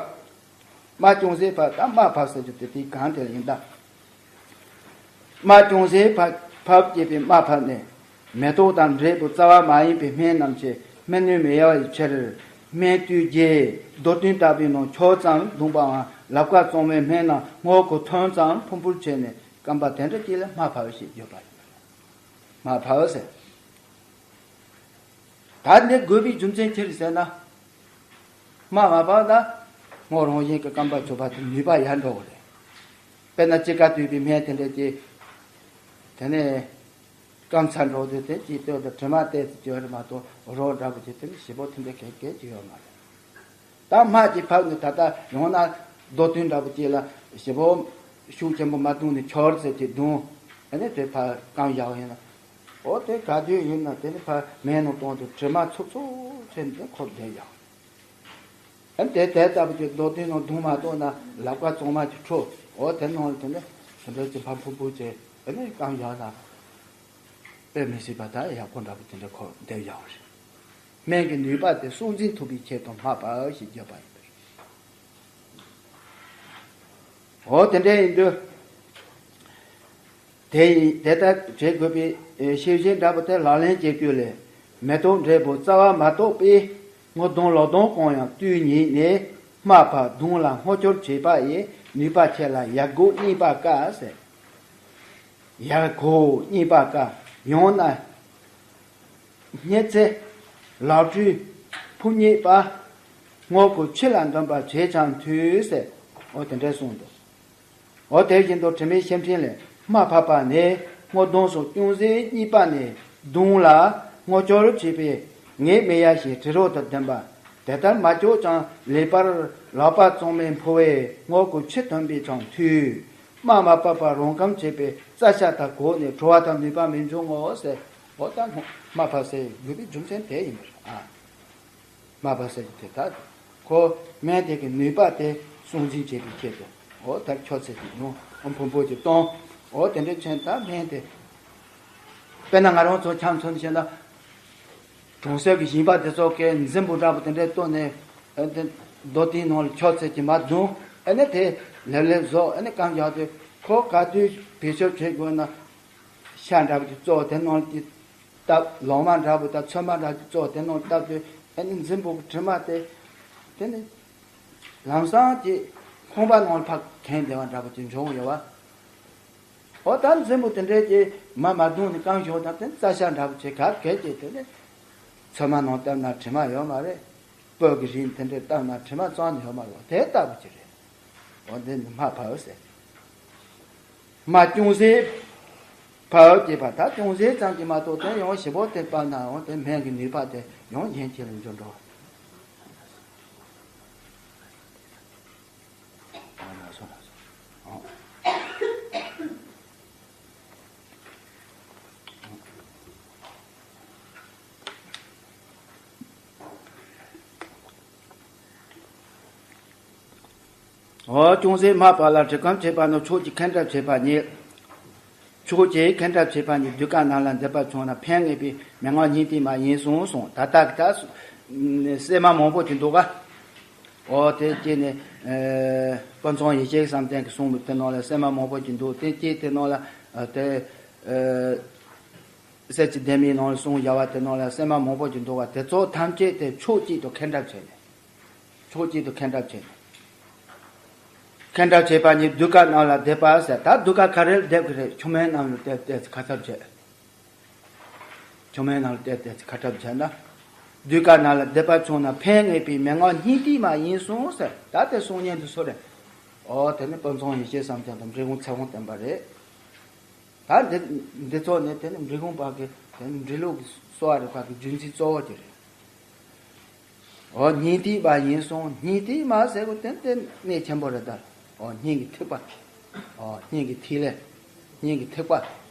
རྨ་ཅུང་ཟད་ཕབ་ད་རྨ་ཕབ་ཟེར་རྒྱུ་དེ་དེའི་གང་དེ་ལ་ཡིན་ད། རྨ་ཅུང་ཟད་ཕབ་ཕབ་ཅེས་པའི་རྨ་ཕབ་ནས། མེ་ཏོག་དང་འབྲས་བུ་རྩ་བ་མ་ཡིན་པའི་སྨན་རྣམས་ཀྱི་སྨན་སྣོད་མི་ཡལ་བའི་ཕྱིར། སྨན་བཏུས་རྗེས་རྡོ་ཐུན་ལྟ་བུའི་ནང་ཆོག་ཙམ་བརྡུངས་པའམ་ལག་པ་གཙང་མའི་སྨན་རྣམས་སྔོ་ཁུ་ཐོན་ཙམ་ཕུར་ཕུར་བྱས་ནས་སྐམ་པ་དེ་འདྲ་ཅིག་ལ་རྨ་ཕབ་ཞེས་བརྗོད་པ་ཡིན། རྨ་ཕབ་ཟེར། ད་འདི་དགོས་པའི་རྒྱུ་མཚན་ཅི་རེད་ཟེར་ན། རྨ་མ་ཕབ་ན་སྔོ་རང་བཞིན་གྱི་སྐམ་པ་བྱུག་པ་དེ་ནུས་པ་ཡལ་འགྲོ་གི་རེད། དཔེར་ན་དཔྱིད་ཀ་བཏུས་པའི་སྨན་དེ་འདྲ་ཅིག་དེ་ནས་སྐམ་ཚར་འགྲོ་དུས་དེ་ཅིག་ལྟོས་དང་དྲི་མ་ཏོག་ཙམ་ཅིག་ཡོད་རེད་མ་གཏོགས་རོ་འདྲ་པོ་ཅིག་དེ་ནི་ཞེ་པོ་དེ་འདྲ་གས་གས་ཅིག་ཡོད་མ་རེད། ད་རྨ་ཅིག་ཕབ་ནས་ད་ལྟ་ཡང་ན་རྡོ་ཐུན་འདྲ་པོ་ཅིག་ལ་ཞེ་པོ་ཤུགས་ཆེན་པོ་མ་བརྡུངས་ནས་ཆོར་ཟེར་གྱི་བརྡུངས། ཨ་ནི་དེ་ཕར་སྐམ་བཞག་ཡིན་ན། འོ་དེ་ག་དུས་ཡིན་ན་དེ་ནི་ཕར་མེ་ནང་བཏང་དུས་དྲི་མ་ཚུབ་ཚུབ་བྱས་ནས་དེ་ཁོ་བསྡད་ཡག་ཨ་ནི་དེ་དེ་ལྟ་བུ་ཅིག་རྡོ་ཐུན་ནང་བརྡུངས་མ་གཏོགས་ན་ལག་པ་གཙང་མ་ཅིག་འཁྲུ། འོ་དེ་ནང་ལ་དེ་ནི་དེ་འདྲ་ཅིག་ཕར་ཕུར་ཕུར་བྱས་ཨ་ནི་སྐམ་བཞག་ན། དཔེ་མི་སྲིད་པ་ད་ཡག་པོ་འདྲ་པོ་དེ་འདྲ་ཁོ་འདེབས་ཡག་པོ་རེད། སྨན་གྱི་ནུས་པ་དེ་སྲུང་འཛིན་ཐུབ་པའི་ཆེད་དུ་སྨྲས་པ་ཞེས་བརྗོད་པ་ཡིན་པ་རེད། འོ་དེ་འདྲ་ཡིན་དུས། དེ་ཡིན་དེ་ལྟར་བྱེད་དགོས་པའི་ཤེས་བྱེད་འདྲ་པོ་དེ་ལག་ལེན་བྱེད་རྒྱུ་ལས་མེ་ཏོག་འབྲས་བུ་རྩ་བ་མ་གཏོགས་པའི་སྔོ་ལྡུམ་ལོག་ལྡུམ་གང་ཡང་དུས་ཉིད་ནས་སྨྲས་པ་ལྡུམ་ལ་སྔོ་སྐྱུར་བྱེད་པ་ཡི་ནུས་པ་ཆེ་ལ་ཡལ་གོ་རྙེད་པ་དཀའ་ཟེར། ཡལ་གོ་རྙེད་པ་དཀའ། ཡང་ན། སྙེད་ཚེ། ལག་འཁྲུལ། ཕུང་རྙེད་པ། སྔོ་ཁུ་ཕྱི་ལ་འདོན་པ་བྱས་ཀྱང་འཐུས་ཟེར། འོ་དེ་འདྲ་གསུངས་འདུག་འོ་དེ་བཞིན་དུ་དྲི་མེད་ཤེར་ཕྲེང་ལས་སྨྲས་པ་ནི་སྔོ་ལྡུམ་སོགས་ཅུང་ཟད་རྙེད་པ་ནས་ལྡུམ་ལ་སྔོ་སྐྱུར་བྱེད་པའི་ངེས་མེད་ཡ་ཞིག་དྲི་རོ་དང་ལྡན་པ། དེ་ལྟར་མ་བྱུང་ཀྱང་ལེགས་པར་ལག་པ་བཙུམས་མས་འཕུར་བའི་སྔོ་ཁུ་ཕྱི་འདོན་པས་ཀྱང་འཐུས། སྨྲས་མ་པ་པ་རང་ཁམས་བྱེད་པའི་རྩ་ཤ་དང་གོ་ནས་བྲོ་བ་དང་ནུས་པ་མི་འབྱུང་ངོ་ཟེར། འོ་ད་སྨྲས་པ་ཟེར་དགོས་པའི་རྒྱུ་མཚན་དེ་ཡིན་པ་རེད་ཨ། སྨྲས་པ་ཟེར་གྱི་དེ་ད་ཁོ་སྨན་དེ་གི་ནུས་པ་དེ་སྲུང་འཛིན་བྱེད་པའི་ཆེད་དུ་འོ་ད་ཁྱོད་ཚེ་གི་ཡོང་ཨ་ཕུང་པོ་གི་གཏོང་འོ་དེ་འདྲའི་ཆེན་ད་སྨན་དེ། དཔེར་ན་ང་རང་ཚོ་ཆང་འཚོལ་བྱས་ན། གྲོང་གསེབ་ཀྱི་ཞིང་པ་དེ་ཚོ་གས་རྫིང་བུ་འདྲ་པོ་དེ་འདྲས་བཏོན་ནས་ཨ་དེ་རྡོ་དེའི་ནང་ལ་ཁྱོད་ཚེ་གྱི་མ་བརྡུངས་ཨ་ནི་དེ་ལེབ་ལེབ་བཟོ་ཨ་ནི་རྐང་རྒྱག་དུས་ཁོ་ག་དུས་བེད་སྤྱོད་བྱེད་དགོས་ན་ཤ་འདྲ་པོ་ཅིག་བཙོ་དེ་ནང་ལ་ཅིག་བཏབ་ལོ་མ་འདྲ་པོ་དང་ཚོད་མ་འདྲ་ཅིག་བཙོ་དེ་ནང་ལ་བཏབ་དུས་ཨ་ནི་རྫིང་བུ་གི་དྲི་མ་དེ་དེ་ནི་ལམ་སང་ཅིག་ཁང་པ་ནང་ལ་ཕར་གྱེན་བསྡད་པ་འདྲ་པོ་ཅིག་འབྱུང་ཡོད་བ། འོ་ད་རྫིང་བུ་དེ་འདྲས་ཀྱི་མ་མ་བརྡུངས་ནས་རྐང་བཞོ་དང་དེ་རྩ་ཤ་འདྲ་པོ་བྱེད་ག་གལ་ཏེ་དེ་ནས་ཚོད་མ་ནང་བཏབ་ན་དྲི་མ་ཡོད་མ་རེད། སྤོས་ཀྱི་རིགས་དེ་འདྲས་བཏབ་ན་དྲི་མ་རྩ་ནས་ཡོད་མ་རེད་དེ་ལྟ་བུ་ཅིག་རེད། འོ་འདི་ནི་སྨྲས་པ་ཟེར། སྨྲས་ཅུང་ཟད་པ་ཅེས་པ་ད་ཅུང་ཟད་ཙམ་གྱིས་མ་གཏོགས་དེ་ཡང་ཞིབ་པོ་དེ་སྤར་ན་འོ་དེ་སྨན་གྱི་ནུས་པ་དེ་ཡང་གཞན་གྱི་ལ་འཇོག་འགྲོ། འོ་ཅུང་ཟད་སྨྲས་པ་ལ་དྲི་གམ་བྱེད་པ་ནི་ཕྱོགས་ཀྱི་ཁེངས་དྲེགས་བྱེད་པ་ཉིད། ཕྱོགས་ཀྱི་ཁེངས་དྲེགས་བྱེད་པ་ཉིད་དུས་སྐབས་རྣམས་ལ་འདོད་པ་བྱུང་ན་ཕན་ངེས་པའི་མན་ངག་སྙིང་ཐིག་མ་ཡིན་གསུངས་སོང་ད་ལྟ་གི་ད་སེམས་མ་མང་པོ་ཅིག་འདུག་ག་འོ་དེ་སྐྱེས་ནས་དཔེ་མཚོན་ཡེ་ཤེས་བསམ་གཏན་གྱི་གསུང་དེ་ནང་ལ་སེམས་མ་མང་པོ་ཅིག་འདུག་དེ་སྐྱེས་དེ་ནང་ལ་དེ་གསེར་གྱི་ལྡེ་མིག་ནང་ལ་གསུང་བཞག་པ་དེ་ནང་ལ་སེམས་མ་མང་པོ་ཅིག་འདུག་ག་དེ་ཚོ་ཐམས་ཅད་དེ་ཕྱོགས་གཅིག་ཏུ་ཁེངས་དྲེགས་བྱས་ནས། ཕྱོགས་གཅིག་ཏུ་ཁེངས་དྲེགས་བྱས། ཁེངས་དྲེགས་བྱེད་པ་ཉིད་གདུལ་དཀའ་རྣམས་ལ་འདེབས་པ་ཟེར་ད་གདུལ་དཀའ་ག་རེ་ལ་འདེབས་ཀྱི་རེད་ཆུ་སྨན་རྣམས་ལ་བལྟས་བལྟས་ཚེ་ཁ་ཚབ་བྱེད། ཆུ་སྨན་རྣམས་ལ་བལྟས་བལྟས་ཚེ་ཁ་ཚབ་བྱེད་ན། གདུལ་དཀའ་རྣམས་ལ་འདེབས་པ་བྱུང་ན་ཕན་ངེས་པའི་མན་ངག་སྙིང་ཐིག་མ་ཡིན་གསུངས་ཟེར་ད་དེ་གསུང་སྙན་དུ་སོ་རེད། འོ་དེ་ནི་དཔེ་མཚོན་ཡེ་ཤེས་བསམ་གཏན་དང་འབྲི་གུང་ཚེ་དབང་བསྟན་པ་རེད། ད་འདི་འདི་ཚོ་ནི་དེ་ནི་འབྲི་གུང་པ་གི་དེ་ནི་འབྲི་ལུགས་ཀྱི་གསོ་བ་རིག་པ་གི་རྒྱུན་འཛིན་གཙོ་བོ་དེ་རེད། འོ་སྙིང་ཐིག་པ་ཡིན་གསུངས། སྙིང་ཐིག་མ་ཟེར་གོ་དེ་དེ་གནད་ཆེན་པོ་རེད་ད། འོ་སྙིང་གི་ཐིགས་པ། འོ་སྙིང་གི་ཐིག་ལེ། སྙིང་གི་ཐིགས་པ།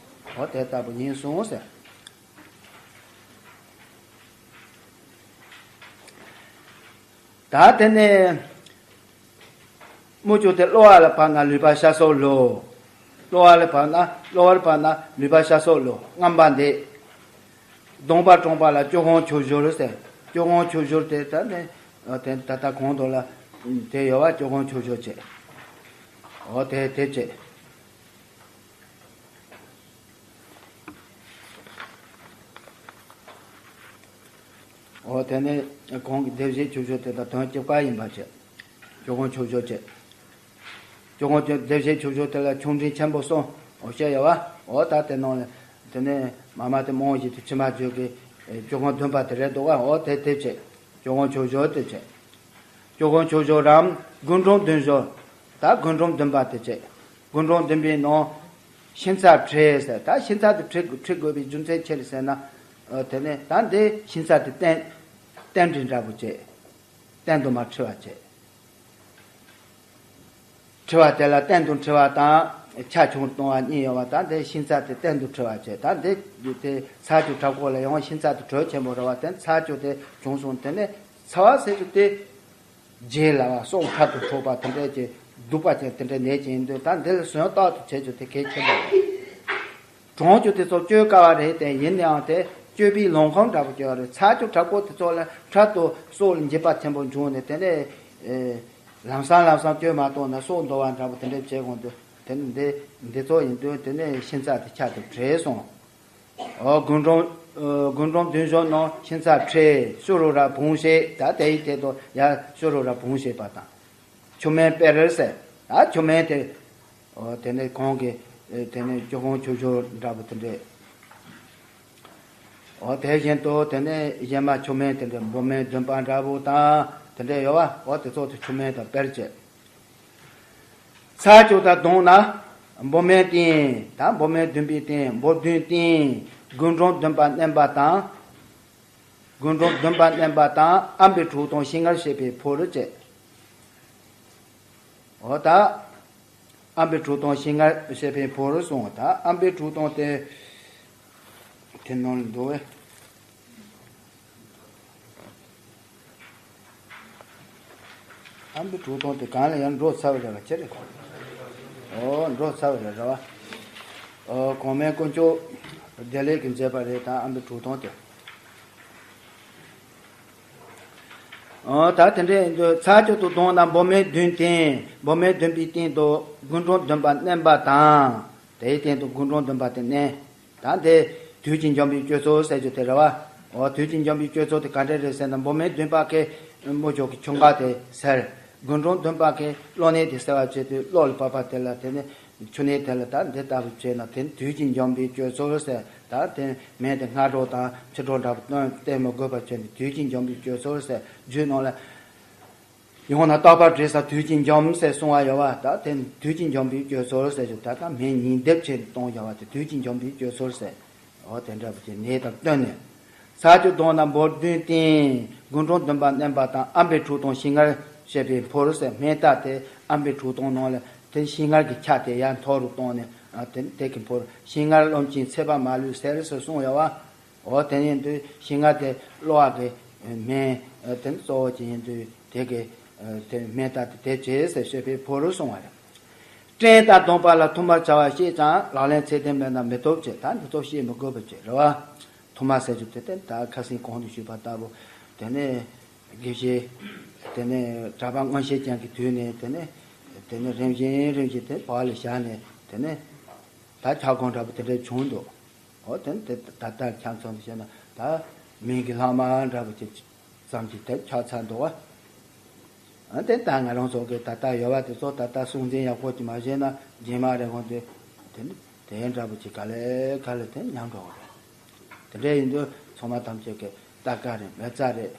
འོ་དེ་ལྟ་བུ་ཡིན་གསུངས་ཟེར། ད་དེ་ནས། དམུ་ཆོས་དེ་གློ་བ་ལ་བབས་ན་ལུས་པ་ཤ་སོགས་ལོ། གློ་བ་ལ་བབས་ན་གློ་བར་བབས་ན་ལུས་པ་ཤ་སོགས་ལོ་རྔམ་པ་འདི། གདོང་པ་བཀྲོངས་པ་ལ་སྐྱོ་ཧོང་ཆུ་བཞུར་ཟེར། སྐྱོ་ཧོང་ཆུ་བཞུར་དེ་ད་ནི་དེ་ད་ལྟ་གོང་དུ་ལ་དེ་ཡོད་བ་སྐྱོ་ཧོང་ཆུ་བཞུར་བྱེད། འོ་དེ་དེ་བྱེད། འོ་དེ་ནས་གོང་གི་སྡེ་བཞིའི་ཆོས་སྤྱོད་དེ་དག་དོན་གཅིག་པ་ཡིན་པ་བྱས། སྐྱོ་གུང་ཆོས་སྤྱོད་བྱས། སྐྱོ་གུང་སྡེ་བཞིའི་ཆོས་སྤྱོད་དེ་ལ་ཆུང་འབྲིང་ཆེན་པོ་གསུམ་འོ་བཤད་ཡོད་བ། འོ་ད་དེ་ནང་ལ་དེ་ནས་མ་མ་དེ་མང་ཞིག་ཏུ་ཕྱི་མ་བརྗོད་ཀྱི་སྐྱོ་གུང་བདུན་པ་དེ་རེད་འདུག་བ། འོ་དེ་དེ་བྱས། སྐྱོ་གུང་ཆོས་སྤྱོད་དེ་བྱས། སྐྱོ་གུང་ཆོས་སྤྱོད་རམ་རྒུན་འབྲུམ་བདུན་སྦྱོར། ད་རྒུན་འབྲུམ་བདུན་པ་དེ་བྱས། རྒུན་འབྲུམ་བདུན་པའི་ནང་ཤིང་ཚ་བྲི་ཟེར། ད་ཤིང་ཚ་དེ་བྲི་བྲི་དགོས་པའི་རྒྱུ་མཚན་ཅི་རེད་ཟེར་ན། ཨ་དེ་ནས་ད་འདི་ཤིང་ཚ་དེ་སྟེང་སྟེང་འབྲི་འདྲ་པོ་བྱས། སྟེང་དུ་མར་བྲི་བ་བྱས། བྲི་བ་དེ་ལ་སྟེང་དུ་བྲི་བ་དང་ཆ་ཆུང་གཏོང་བ་གཉིས་ཡོད་བ། ད་འདི་ཤིང་ཚ་དེ་སྟེང་དུ་བྲི་བ་བྱས། ད་འདི་དེ་ཚ་ཆུ་དྲག་པོ་ལ་ཡང་ཤིང་ཚ་དེ་དྲོད་ཆེན་པོ་རེད་བ། དེ་ཚ་ཆུ་དེ་བྱུང་སོང་། དེ་ནས་ཚ་བ་ཟེར་རྒྱུ་དེ། རྗེས་ལ་བ་སྲོག་ཕྲག་ཏུ་འཕྲོག་པ་དེ་འདྲས་ཀྱི་གདུག་པ་ཅན་དེ་འདྲའི་ནད་ཅིག་ཡིན་དུས། ད་འདི་ལ་ཟོན་རྟག་ཏུ་བྱེད་རྒྱུ་དེ་གལ་ཆེན་པོ་རེད། གྲོང་ཆོག་དེ་ཚོ་གཅོད་དཀའ་བ་རེད་དེ། ཡིན་ནའང་དེ་གཅོད་པའི་ལམ་ཁ་འདྲ་པོ་གཅོད་རེད། ཚར་གཅོད་དྲག་པོ་དེ་ཚོ་ལ་འཕྲལ་དུ་སྲོག་ལ་འགྱོད་པ་ཆེན་པོ་འབྱུང་ནས། དེ་ནས་ཨེ་ལམ་སང་ལམ་སང་གཅོད་མ་གཏོང་ན་སྲོག་འདོར་བ་འདྲ་པོ་དེ་འདྲ་བྱེད་དགོས་འདུག་དེ་ནི་འདི་འདི་ཚོ་ཡིན་དུས་དེ་ནས་ཤིང་ཚ་དེ་ཆ་དེ་བྲེས་སོང་། ཨོ་དགུན་གྲང་ཨོ་དགུན་གྲང་བདུན་ཞག་ནང་ཤིང་ཚ་བྲེས། ཤོ་རུ་ར་བུང་བྱས། ད་དེའི་ཐད་དུ་ཡ་ཤོ་རུ་ར་བུང་བྱས་པ་དང་། ཆུ་སྨན་དཔེ་རེད་ཟེར། ད་ཆུ་སྨན་དེ་ཨོ་དེ་ནས་གོང་གི་ཨེ་དེ་ནས་ཆུ་གོང་ཆུ་ཞོ་འདྲ་པོ་དེ་འདྲས། ཨོ་དེ་བཞིན་དུ་དེ་ནས་གཞན་མ་ཆུ་སྨན་དེ་འདྲས་འབུ་སྨན་བདུན་པ་འདྲ་པོ་དང་དེ་འདྲས་ཡོད་པ། ཨོ་དེ་ཚོ་དེ་ཆུ་སྨན་དང་དཔེར་བྱས། ཚར་གཅོད་དང་བསྡོངས་ན་འབུ་སྨན་བསྟེན། ད་འབུ་སྨན་བདུན་པའི་སྟེང་འབུ་བདུན་བསྟེན། དགུན་གྲང་བདུན་པ་མནན་པ་དང་། དགུན་གྲང་བདུན་པ་མནན་པ་དང་། ཨམ་པའི་བྲུ་དང་ཤིང་མངར་བྱས་པས་ཕོ་རུ་བྱེད། འོ་ད་ཨམ་པའི་བྲུ་དང་ཤིང་མངར་བྱས་པས་ཕོ་རུ་གསུངས། ད་ཨམ་པའི་བྲུ་དང་དེ་དེ་ནང་ལ་འདུག་བས། ཨམ་པའི་བྲུ་དང་དེ་གང་ལ་ཡང་འགྲོ་ཚར་བ་རེད་བ། ཅི་རེད། ཨོ་འགྲོ་ཚར་བ་རེད་རེད་བ། ཨོ་གོང་མའི་དཀོན་མཆོག་བདེ་ལེགས་ཀྱིས་མཛད་པ་རེད། ད་ཨམ་པའི་བྲུ་དང་དེ། ཨོ་ད་དེ་འདྲ་ཡིན་དུས་ཚར་གཅོད་དུ་བསྡོངས་ན་འབུ་སྨན་བདུན་བསྟེན། འབུ་སྨན་བདུན་པའི་སྟེང་དུ་དགུན་གྲང་བདུན་པ་མནན་པ་དང་། དེའི་སྟེང་དུ་དགུན་གྲང་བདུན་པ་དེ་མནན། ད་འདི་དུས་ཀྱི་འཇོམས་པའི་སྤྱོད་ཚུལ་ཟེར་རྒྱུ་དེ་རེད་བ། འོ་དུས་ཀྱི་འཇོམས་པའི་སྤྱོད་ཚུལ་དེ་ག་འདྲ་རེད་ཟེར་ན། འབུ་སྨན་བདུན་པ་གི་མུ་ཅོག་གི་ཆུ་འགག་དེ་ཟེར། དགུན་གྲང་བདུན་པ་གི་གློ་ནད་དེ་སེལ་བ་བྱེད་དུས་གློ་ལ་བབས་པ་དེ་ལ་དེ་ནི་ཆུ་ནད་དེ་ལ་ད་འདི་ལྟ་བུ་བྱས་ན་དེ་ནི་དུས་ཀྱི་འཇོམས་པའི་སྤྱོད་ཚུལ་ཟེར། ད་དེ་སྨན་དེ་སྔ་དྲོ་དང་ཕྱི་དྲོ་འདྲ་པོ་བསྟེན་བསྟེན་མི་དགོས་པ་བྱས་ནས་དུས་ཀྱི་འཇོམས་པའི་སྤྱོད་ཚུལ་ཟེར་རྒྱུད་ནང་ལ། ཡང་ན་རྟག་པར་བྲེལ་ས་དུས་ཀྱི་འཇོམས་ཟེར་གསུང་བ་ཡོད་བ། ད་དེ་དུས་ཀྱི་འཇོམས་པའི་སྤྱོད་ཚུལ་ཟེར་རྒྱུ་ད་ལྟ་སྨན་ཉིས་སྡེབ་བྱས་ནས་གཏོང་བཞག་པ་དེ་དུས་ཀྱི་འཇོམས་པའི་སྤྱོད་ཚུལ་ཟེར། འོ་དེ་འདྲ་པོ་ཅིག་ནད་དང་བསྟུན་ནས། ཚར་གཅོད་བསྡོངས་ན་འབུ་བདུན་བསྟེན། དགུན་གྲང་བདུན་པ་མནན་པ་དང་། ཨམ་པའི་བྲུ་དང་ཤིང་མངར་བྱས་པས་ཕོ་རུ་ཟེར། སྨན་རྟགས་དེ་ཨམ་པའི་བྲུ་དང་ནང་ལ་དེ་ཤིང་མངར་གྱི་ཆ་དེ་ཡར་མཐོ་རུ་བཏང་ནས། ཨ་དེ་དེ་གི་ཕོ་རུ། ཤིང་མངར་རློམ་ཅིང་ཚད་པ་མ་ལུས་ཟེར་ཟེར་གསུངས་ཡོད་བ། འོ་དེ་ཡིན་དུས་ཤིང་མངར་དེ་གློ་བ་གི་སྨན་དེ་གཙོ་བོ་ཅིག་ཡིན་དུས་དེ་གི་དེ་སྨན་རྟགས་དེ་དེ་བྱས་ཟེར་བཤད་པས་ཕོ་རུ་གསུངས་པ་རེད། སྐྲན་དང་བསྡོངས་པ་ལ་ཐུར་མ་བྱ་བ་བཤད་ཀྱང་། ལག་ལེན་ཚད་ལྡན་མེད་ན་མི་བཏུབ་ཅེས། ད་འདི་ཚོ་བཤད་མི་དགོས་པ་བྱས་རེད་བ། ཐུར་མ་ཟེར་རྒྱུ་དེ་དེ་ད་ཁ་སང་གོང་དུ་ཞུས་པ་ལྟ་བུ། དེ་ནས་དགེ་བཤེས་དེ་ནས་གྲྭ་པ་མངོན་ཤེས་ཅན་གྱི་དུས་ནས་དེ་ནས་དེ་ནས་རིམ་བཞིན་རིམ་བཞིན་དེ་བག་ལ་ཞ་ནས་དེ་ནས་ད་ཁྱབ་ཁོངས་འདྲ་པོ་དེ་འདྲ་བྱུང་འདུག་འོ་དེ་དེ་ད་ལྟ་ཁྱབ་ཚང་དུ་བྱས་ན་ད་མིང་གི་ལྷག་མ་འདྲ་པོ་ཅིག་ཙམ་གྱིས་དེ་ཁྱབ་ཚར་འདུག་བ། ཨ་དེ་ད་ང་རང་ཚོ་གི་ད་ལྟ་ཡོད་པ་དེ་ཚོ་ད་ལྟ་སྲུང་འཛིན་ཡག་པོ་ཅིག་མ་བྱས་ན་རྗེས་མ་རེ་གོང་དེ་དེ་ནི་དེ་འདྲ་པོ་ཅིག་ག་ལེ་ག་ལེ་དེ་ཉམས་འགྲོ་གི་རེད། དེ་འདྲ་ཡིན་དུས་ཚང་མ་ཐམས་ཅད་ཀྱི་ལྟ་ག་རེད། མི་ཚ་རེད།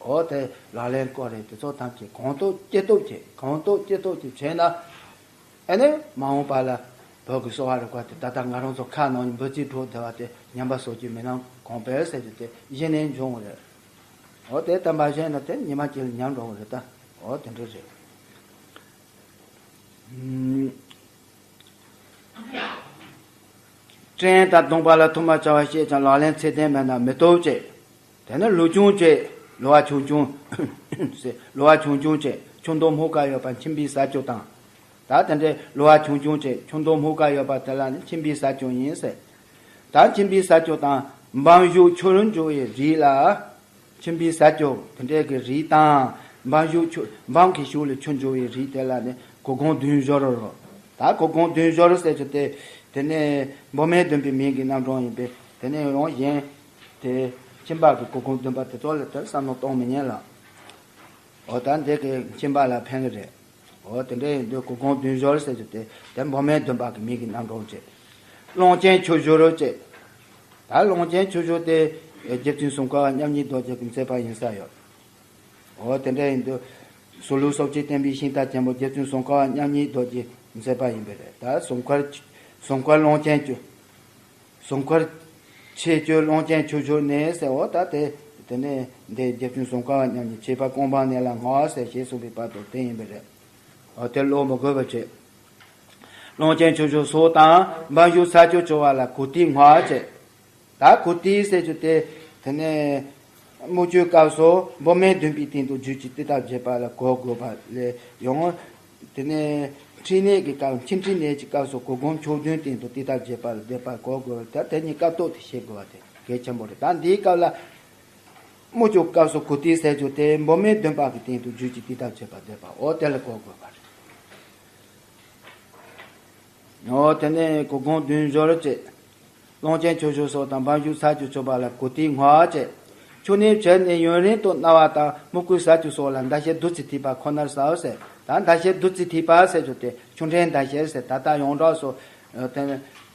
འོ་དེ་ལག་ལེན་སྐོར་རེད། དེ་ཚོ་ཐམས་ཅད་གང་ཐུབ་ཅི་ཐུབ་ཀྱིས་གང་ཐུབ་ཅི་ཐུབ་ཀྱིས་བྱས་ན། ཨ་ནི་མ་འོངས་པ་ལ་བོད་ཀྱི་གསོ་བ་རིག་པ་དེ་ད་ལྟ་ང་རང་ཚོ་ཁ་ནང་འབུ་རྩིས་འགྲོ་བསྡད་པ་དེ་ཉམས་པ་གསོ་རྒྱུ་མི་སྣང་གང་པས་ཟེར་རྒྱུ་དེ་གཞི་ནས་འབྱུང་བ་རེད། འོ་དེ་ལྟ་མ་བྱས་ན་དེ་ཉི་མ་གཅིག་ལ་ཉམས་འགྲོ་བ་རེད་ད། འོ་དེ་འདྲ་རེད། ཨུམ། སྐྲན་དང་བསྡོངས་པ་ལ་ཐུར་མ་བྱ་བ་བཤད་ཀྱང་། ལག་ལེན་ཚད་ལྡན་མེད་ན་མི་བཏུབ་ཅེས། དེ་ནས་ལུས་ཆུང་བྱེད། ལུས་པ་ཆུང་ཆུང་ཟེར། ལུས་པ་ཆུང་ཆུང་བྱེད། ཆུ་མདོག་སྨུག་ཁ་ཡོད་པ་མཆིན་པའི་ཟས་སྤྱོད་དང་། ད་དེ་འདྲའི་ལུས་པ་ཆུང་ཆུང་བྱེད། ཆུ་མདོག་སྨུག་ཁ་ཡོད་པ་དེ་ལ་ནི་མཆིན་པའི་ཟས་སྤྱོད་ཡིན་ཟེར། ད་མཆིན་པའི་ཟས་སྤྱོད་དང་། འབམ་གཞུག་ཆུ་རུ་འཇུ་བའི་རིགས་ལ། མཆིན་པའི་ཟས་སྤྱོད་དེ་འདྲའི་གི་རིགས་དང་། འབམ་གཞུག་ཆུ་འབམ་གྱི་གཞུག་ལ་ཆུ་འཇུ་བའི་རིགས་དེ་ལ་ནི་གོ་གུང་བདུན་སྦྱོར་རོ། ད་གོ་གུང་བདུན་སྦྱོར་ཟེར་རྒྱུ་དེ། དེ་ནས་འབུ་སྨན་བདུན་པའི་མིང་གི་རྣམ་གྲངས་ཡིན་པས། དེ་ནས་ཡང་གཞན་དེ་མཆིན་པ་གི་གོ་གུང་བདུན་པ་དེ་ཚོ་ལ་དེར་བསམ་བློ་གཏོང་མི་ཉན་ལ། འོ་ད་འདི་གི་མཆིན་པ་ལ་ཕན་གི་རེད། འོ་དེ་འདྲ་ཡིན་དུས་གོ་གུང་བདུན་སྦྱོར་ཟེར་རྒྱུ་དེ་དེ་འབུ་སྨན་བདུན་པ་གི་མིང་གི་རྣམ་གྲངས་བྱས། རླུང་ཆེན་ཆུ་བཞུར་བྱས། ད་རླུང་ཆེན་ཆུ་བཞུར་དེ་རྗེ་བཙུན་ཙོང་ཁ་པ་མཉམ་ཉིད་རྡོ་རྗེ་གི་མཛད་པ་ཡིན་ས་ཡོད། འོ་དེ་འདྲ་ཡིན་དུས་སུ་ལུ་སོགས་ཀྱི་བསྟན་པའི་ཤིང་རྟ་ཆེན་པོ་རྗེ་བཙུན་ཙོང་ཁ་པ་མཉམ་ཉིད་རྡོ་རྗེ་མཛད་པ་ཡིན་པས་རེད། ད་ཙོང་ཁར་ཙོང་ཁར་རླུང་ཆེན་ཆུ། ཙོང་ཁར་ཆེ་ཆུ་རླུང་ཆེན་ཆུ་བཞུར་ནས་ཟེར། འོ་ད་དེ་དེ་ནས་འདི་རྗེ་བཙུན་ཙོང་ཁ་པ་མཉམ་ཉིད་ཆེ་བ་ཀོང་པང་ནས་ལ་ངོ་ཟེར་ཞེས་གསུངས་པའི་བར་དུ་དེ་ཡིན་པས་རེད། འོ་དེ་ཀློག་མི་དགོས་པ་བྱས། རླུང་ཆེན་ཆུ་བཞུར་སོགས་དང་། འབམ་གཞུག་ཚ་སྐྱུར་བྱུང་བ་ལ་གུ་ཏི་ངོ་བྱས། ད་གུ་ཏི་ཟེར་རྒྱུ་དེ་དེ་ནས་དམུ་ཆུའི་སྐབས་སུ་འབུ་སྨན་བདུན་པའི་སྟེང་དུ་རྒྱུད་ཀྱི་དེ་ལྟར་བྱེད་པ་ལ་གོ་དགོས་པ་ལས་ཡང་། དེ་ནས་ ཕྲིན་ལས་ཀྱི་སྐབས། ཕྱི་ཕྲིན་ལས་ཀྱི་སྐབས་སུ་གོ་སྒོམ་ཕྱོགས་བདུན་སྟེང་དུ་དེ་ལྟར་བྱེད་པ་ལ་སྡོད་པར་གོ་དགོས། ད་དེ་གཉིས་སྐབས་ཐོག་ཏུ་ཤེས་དགོས་པ་དེ་གལ་ཆེན་པོ་རེད། ད་འདིའི་སྐབས་ལ་དམུ་ཆོ་སྐབས་སུ་གོ་ཏི་ཟེར་རྒྱུ་དེ་འབུམ་མེ་བདུན་པ་གི་སྟེང་དུ་རྒྱུད་ཀྱི་དེ་ལྟར་བྱེད་པ་སྡོད་པ། འོ་དེ་ལ་གོ་དགོས་པ་རེད། འོ་དེ་ནས་གོ་སྒོམ་བདུན་སྦྱོར་བཅས། ཀློང་ཆེན་ཆོས་སྐྱོང་སོགས་དང་འབུམ་འཇུག་ཚར་གཅོད་མཆོད་པ་ལ་གོ་ཏི་ངོ་བཅས། ཆུ་ནས་བྱོན་ནས་ཡུན་རིང་དུ་གནང་བ་དང་མི་བསྐུལ་ཟས་བཅུད་སོགས་ལ་མདའ་ཤེད་བདུད་རྩི་ཐིགས་པ་ཁོ་ནར་ཟ་ཟེར། ད་མདའ་ཤེད་བདུད་རྩི་ཐིགས་པ་ཟེར་རྒྱུ་དེ་ཆུ་ཕྲན་མདའ་ཤེད་ཟེར། ད་ལྟ་ཡོངས་གྲགས་སུ་དེ་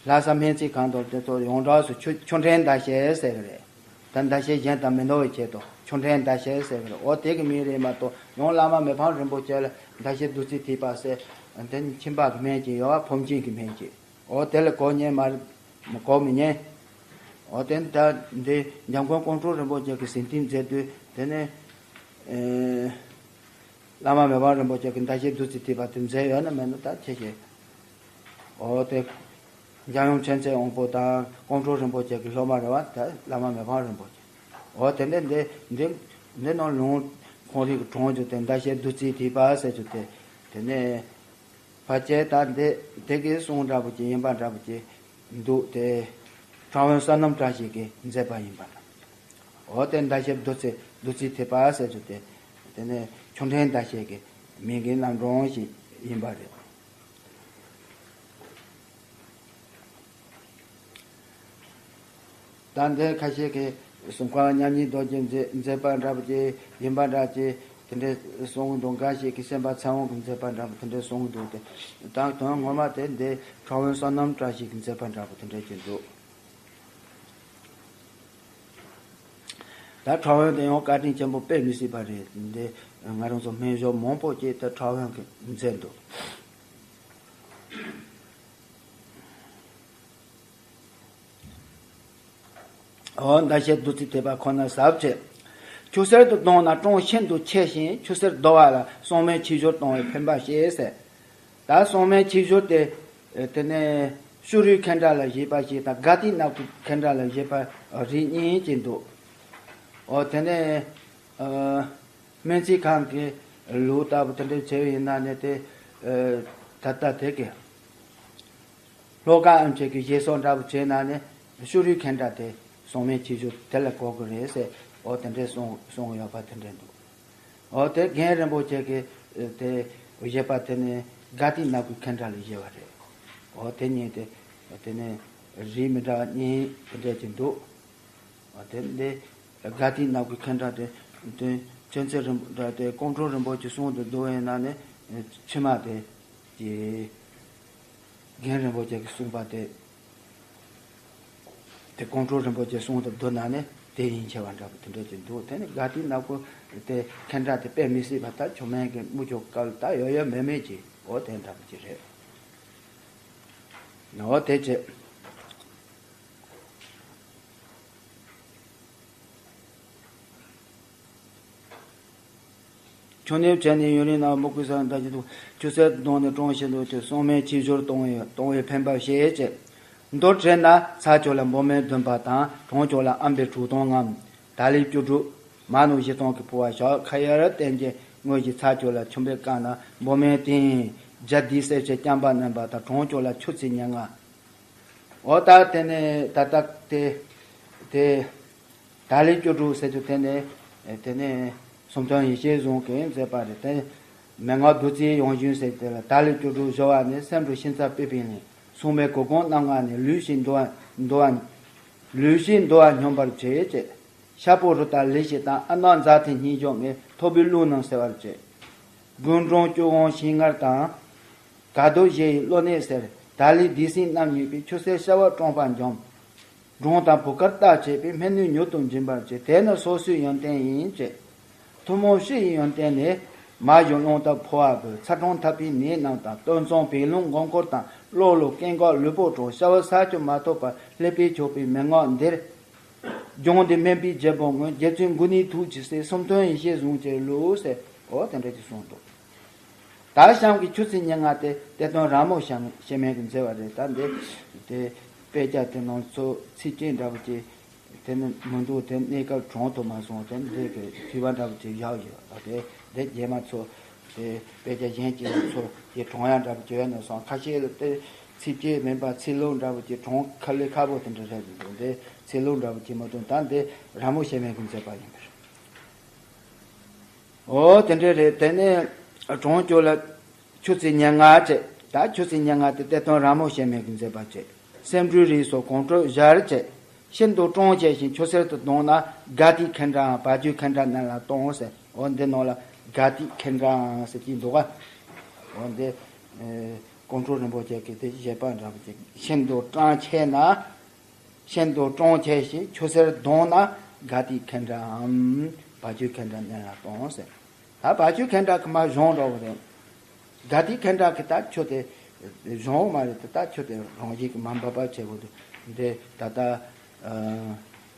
ལྷ་ས་སྨན་རྩིས་ཁང་དང་དེ་ཚོ་ཡོངས་གྲགས་སུ་ཆུ་ཆུ་ཕྲན་མདའ་ཤེད་ཟེར་གི་རེད། ད་མདའ་ཤེད་གཞན་དང་མི་འདྲ་བའི་ཆེད་དུ་ཆུ་ཕྲན་མདའ་ཤེད་ཟེར་གི་རེད། འོ་དེ་གི་མིང་རེད་མ་གཏོགས། ཡང་བླ་མ་མི་ཕམ་རིན་པོ་ཆེ་ལ་མདའ་ཤེད་བདུད་རྩི་ཐིགས་པ་ཟེར། དེ་ནི་ཁྱིམ་པ་གི་མིང་ཅིག་ཡོད་པ། ཕོ་མཆིན་གི་མིང་ཅིག་འོ་དེ་ལ་གོ་ཉན་མ་རེད། གོ་མི་ཉན། འོ་དེ་ནི་ད་འདི་འཇམ་མགོན་ཀོང་སྤྲུལ་རིན་པོ་ཆེ་གི་ཟིན་བྲིས་མཛད་དུས་དེ་ནི། ཨེ། བླ་མ་མི་ཕམ་རིན་པོ་ཆེ་གི་མདའ་ཤེད་བདུད་རྩི་ཐིགས་པ་དེ་མཛད་ཡོད་ན་མེད་ན་ད་ཁྱེད་ཀྱིས། འོ་དེ། འཇམ་དབྱངས་མཁྱེན་བརྩེ་དབང་པོ་དང་ཀོང་སྤྲུལ་རིན་པོ་ཆེ་གི་སློབ་མ་རེད་བ། ད་བླ་མ་མི་ཕམ་རིན་པོ་ཆེ། འོ་དེ་འདྲ་འདི་འདི་འདི་ནང་ལུང་ཁོང་རིགས་ཀྱི་གྲོང་རྒྱུ་དེ་མདའ་ཤེད་བདུད་རྩི་ཐིགས་པ་ཟེར་རྒྱུ་དེ། དེ་ནས་ཕལ་ཆེར་ད་འདི་དེ་གི་གསུང་འདྲ་པོ་ཅིག་ཡིན་པ་འདྲ་པོ་ཅིག་འདུག་སྟེ། ཁྲ་བོན་བསོད་ནམས་བཀྲ་ཤིས་ཀྱིས་མཛད་པ་ཡིན་པ་དང་། འོ་དེ་མདའ་ཤེད་བདུད་རྩི་བདུད་རྩི་ཐིགས་པ་ཟེར་རྒྱུ་དེ། དེ་ནས་ཆུ་ཕྲན་མདའ་ཤེད་ཀྱི་མིང་གི་རྣམ་གྲངས་ཤིག་ཡིན་པ་རེད། ད་འདིར་ཁ་ཤས་ཀྱིས་གསུང་སྐབས་མཉམ་ཉིད་རྡོ་རྗེ་མཛད་མཛད་པ་འདྲ་པོ་ཅིག་ཡིན་པ་འདྲ་ཅིག་དེ་འདྲའི་གསུང་གི་འདུག་འགའ་ཞིག་གིས་སེམས་དཔའ་ཚེ་དབང་གིས་མཛད་པ་འདྲ་པོ་དེ་འདྲའི་གསུང་གི་འདུག་སྟེ། ད་དོན་ངོ་མ་དེ་འདི་ཁྲ་བོན་བསོད་ནམས་བཀྲ་ཤིས་ཀྱིས་མཛད་པ་འདྲ་པོ་དེ་འདྲ་ཅིག་འདུག་ད་ཁྲ་བོན་དེ་ཡང་བཀའ་དྲིན་ཆེན་པོ་དཔེ་མི་སྲིད་པ་རེད། འདི་ང་རང་ཚོ་སྨན་གཞུང་མང་པོ་ཅིག་ད་ཁྲ་བོན་གྱིས་མཛད་འདུག་འོ་མདའ་ཤེད་བདུད་རྩི་ཐིགས་པ་ཁོ་ན་ཟབ་བྱེད། ཆུ་སེར་དུ་བཏང་ན་གྲང་ཤིན་ཏུ་ཆེ་ཞིང་ཆུ་སེར་བདོ་བ་ལ་སྲང་མའི་ཆུ་བཞུར་གཏོང་བའི་ཕན་པ་ཞེས་ཟེར། ད་སྲང་མའི་ཆུ་བཞུར་དེ། དེ་ནས་ཤུ་རུའི་ཁེན་ཏྲ་ལ་བཞེས་པ་ཞིག་དང་དགའ་ཏི་ནག་པོའི་ཁེན་ཏྲ་ལ་བཞེས་པ་རིགས་གཉིས་ཅིག་འདུག་འོ་དེ་ནས། སྨན་རྩིས་ཁང་གི་ལུགས་ལྟ་བུ་དེ་འདྲ་བྱས་པ་ཡིན་ན་ནི་དེ། ད་ལྟ་དེ་གི། ཤློ་ཀ་ཨམ་ཆི་གི་བཞེས་སོགས་འདྲ་པོ་བྱས་ན་ནི་ཤུ་རུའི་ཁེན་ཏྲ་དེ་སྲང་མའི་ཆུ་བཞུར་དེ་ལ་གོ་དགོས་རེད་ཟེར། འོ་དེ་འདྲའི་གསུང་གསུང་ཡོད་པ་དེ་འདྲ་འདུག་འོ་དེ་རྒན་རིན་པོ་ཆེ་གི་དེ་བཞེས་པ་དེ་ནི་དགའ་ཏི་ནག་པོའི་ཁེན་ཏྲ་ལ་བཞེས་པ་རེད། འོ་དེ་གཉིས་དེ་དེ་ནི་རིགས་མི་འདྲ་བ་གཉིས་དེ་འདྲ་ཅིག་འདུག་འོ་དེ་འདི་དགའ་ཏི་ནག་པོའི་ཁེན་ཏྲ་དེ་དེ་མཁྱེན་བརྩེ་རིན་པོ་ཆེ་དེ་ཀོང་སྤྲུལ་རིན་པོ་ཆེ་གསུང་དུ་བསྡུ་བས་ན་ནི་ཕྱི་མ་དེ་ཀྱི་རྒན་རིན་པོ་ཆེ་གིས་གསུངས་པ་དེ། དེ་ཀོང་སྤྲུལ་རིན་པོ་ཆེ་གསུང་དུ་བསྡུ་ན་ནི་དེ་ཡིན་ཆེ་བ་འདྲ་པོ་དེ་འདྲ་ཅིག་འདུག་དེ་ནི་དགའ་ཏི་ནག་པོ་དེ་ཁེན་ཏྲ་དེ་དཔེ་མི་སྲིད་པ་ད་ཆོ་མེན་གི་དམུ་ཆོ་སྐབས་ད་ཡོད་ཡོད་མེད་མེད་ཅིག་འོ་དེ་འདྲ་པོ་ཅིག་རེད། འོ་དེ་བྱས། ཆུ་ནས་བྱས་ནས་ཡུན་རིང་ན་མི་བསྐུལ་ཟས་མདའ་ཤེད་དུ་ཆུ་སེར་བཏང་ནས་གྲང་ཤིན་ཏུ་ཆེ། སྲང་མའི་ཆུ་བཞུར་གཏོང་བའི་གཏོང་བའི་ཕན་པ་ཞེས་བྱས། མདོར་དྲིལ་ན་ཚ་ཁྱོག་ལ་འབུམ་མེ་བདུན་པ་དང་གྲང་ཁྱོག་ལ་ཨམ་བི་དྲུག་སྟོང་ལྔའམ། དལ་ལེ་བཅུ་དྲུག་མ་ནུ་བཞི་སྟོང་གི་ཕུ་བ་བཞག་ཁ་ཡར་བསྟན་གྱི་དངོས་ཀྱི་ཚ་ཁྱོག་ལ་ཆུམ་པའི་སྐབས་ན་འབུམ་མེ་སྟེང་བརྒྱ་དུས་གསལ་བྱེད་རྐྱང་པ་བསྣན་པ་དང་གྲང་ཁྱོག་ལ་ཆུ་ཚོད་ཉེར་ལྔ། འོ་ད་དེ་ནས་ད་ལྟ་དེ་དེ་དལ་ལེ་བཅུ་དྲུག་ཟེར་དུས་དེ་ནས་དེ་ནས་སུམ་སྟོན་ཡེ་ཤེས་གཟུངས་ཀྱིས་མཛད་པ་རེད་དེ། མན་ངག་བདུད་རྩིའི་ཡང་ཞུན་ཟེར་དེ་ལ་དལ་ལེ་བཅུ་དྲུག་སྦྱོར་བ་ནི་སེམས་རུ་ཤིང་རྩ་པི་པི་ལིང་། སྲུང་མའི་གོ་གོང་རྣམ་ལྔ་ནི་ལུས་ཤིང་འདུ་བ་འདུ་བ་ལུས་ཤིང་འདུ་བ་སྙོམས་པར་བྱེད་ཅེས། ཤ་པོ་རུ་ཏ་ལི་ཤི་དང་ཨ་ནག་ཛ་ཐི་སྙིང་ཞོག་ངས་ཐོ་བུའི་ཀླུ་རྣམས་སེལ་བར་བྱེད། དགུན་གྲང་བཅུ་དབང་ཤིང་མངར་དང་། དགའ་སྡུག་བཞི་ཡི་གློ་ནད་སེལ། དལ་ལེ་བདུད་སྲིན་རྣམ་གཉིས་པའི་ཆུ་སེར་ཤ་བ་སྐྲངས་པ་འཇོམས། འབྲོང་དང་བུ་དཀར་རྟགས་བྱས་པའི་སྨན་ནུས་མྱུར་དུ་འབྱིན་པར་བྱེད། དེ་ནི་སོ་སོའི་ཡོན་ཏན་ཡིན་ཅེས། ཐུན་མོང་སྤྱི་ཡི་ཡོན་ཏན་ནི། མ་ཞུ་རླུང་རྟ་ཕོ་བ་བུ་ཚ་གྲང་འཐབ་པའི་ནད་རྣམས་དང་སྟོད་འཚངས་བད་རླུང་མགོ་འཁོར་དང་གློ་ལུ་སྐེ་འགག་ལུས་པོ་གྲང་ཤ་བ་ཟས་བཅུད་མ་ཐོབ་པར་སླེབས་པས་ཆོག་པའི་མན་ངག་འདིར། སྦྱོང་སྟེ་སྨན་པའི་རྒྱལ་པོ་དངོས་རྗེ་བཙུན་མགོན་ནི་ཐུགས་རྗེ་སྲས་སུམ་སྟོན་ཡེ་ཤེས་གཟུངས་ཀྱི་ལུགས་ཟེར་འོ་དེ་འདྲ་ཅིག་གསུངས་འདུག་ད་གཤམ་གྱི་ཆུ་ཚོད་ཉེར་ལྔ་དེ་གཏེར་སྟོན་ར་མོ་ཤ་མེད་ཤེས་མེད་ཀྱིས་མཛད་པ་རེད། ད་འདི་དེ་དཔེ་ཆ་དེ་ནང་ཚོ་ཚིག་ཅིག་འདྲ་པོ་ཅིག་དེ་ནི་མི་འདུག་དེ་གནས་སྐབས་གྲོངས་ཐུབ་མ་སོང་། དེ་འདི་གི་དུས་བབ་འདྲ་པོ་ཅིག་བཞག་ཡོད། ཨ་དེ་དེ་རྗེས་མ་ཚོ་ དེ་དཔེ་ཆ་གཞན་གྱི་ཚོ་དེ་གྲོངས་ཡ་འདྲ་པོ་བྱོས་ན་སོང་། ཁ་ཤས་ལ་དེ་ཚིགས་བཅད་མིན་པ་ཚིག་ལྷུག་འདྲ་པོ་ཅིག་གྲོངས་ཁ་ལས་ཁ་པོ་དེ་འདྲ་རེད་འདུག་འདི་ཚིག་ལྷུག་འདྲ་པོ་ཅིག་མ་གཏོགས་ད་འདི་ར་མོ་ཤེས་མེད་ཀྱི་མཛད་པ་ཡིན་པ་རེད། འོ་དེ་འདྲ་རེད། དེ་ནས་གྲོངས་ཁྱོད་ལ་ཆུ་ཚོད་ཉེར་ལྔ་བྱས། ད་ཆུ་ཚོད་ཉེར་ལྔ་དེ་གཏེར་སྟོན་ར་མོ་ཤེས་མེད་ཀྱི་མཛད་པ་བྱས། སེམས་འགྲུལ་རིགས་སོགས་གོང་འཕྲོས་སྦྱར་བྱས། ཤིན་ཏུ་སྤྲང་བྱས་ཤིང་ཆུ་སེར་དུ་ལྡང་ན་དགའ་སྡིག་ཁེ་འདྲའམ་བ་ཅོའི་ཁེ་འདྲ་གནད་ལ་གཏོང་ཟེར། འོ་འདི་ནང་ལ་དགའ་སྡིག་ཁེ་འདྲའམ་ཟེར་གྱི་འདུག་ག་འོ་འདི་ཨེ་ཀོང་སྤྲུལ་རིན་པོ་ཆེ་གིས་དེ་བཞེད་པ་འདྲ་པོ་ཅིག་ཤིན་ཏུ་སྤྲང་ཆེ་ན། ཤིན་ཏུ་སྤྲང་ཆེ་ཞིང་ཆུ་སེར་ལྡང་ན་དགའ་སྡིག་ཁེ་འདྲའམ་བ་ཅོའི་ཁེ་འདྲ་གནད་ལ་གཏོང་ཟེར། ད་བ་ཅོའི་ཁེ་འདྲ་གི་མ་གཞུང་འདྲ་པོ་རེད། དགའ་སྡིག་ཁེ་འདྲ་གི་ད་ཆོས་དེ་གཞུང་མ་རེད་དེ། ད་ཆོས་དེ་རང་བཞིན་གྱི་མ་འབབ་པ་བྱེད་དགོས་འདུག་འདི་ད་ལྟ་ཨ་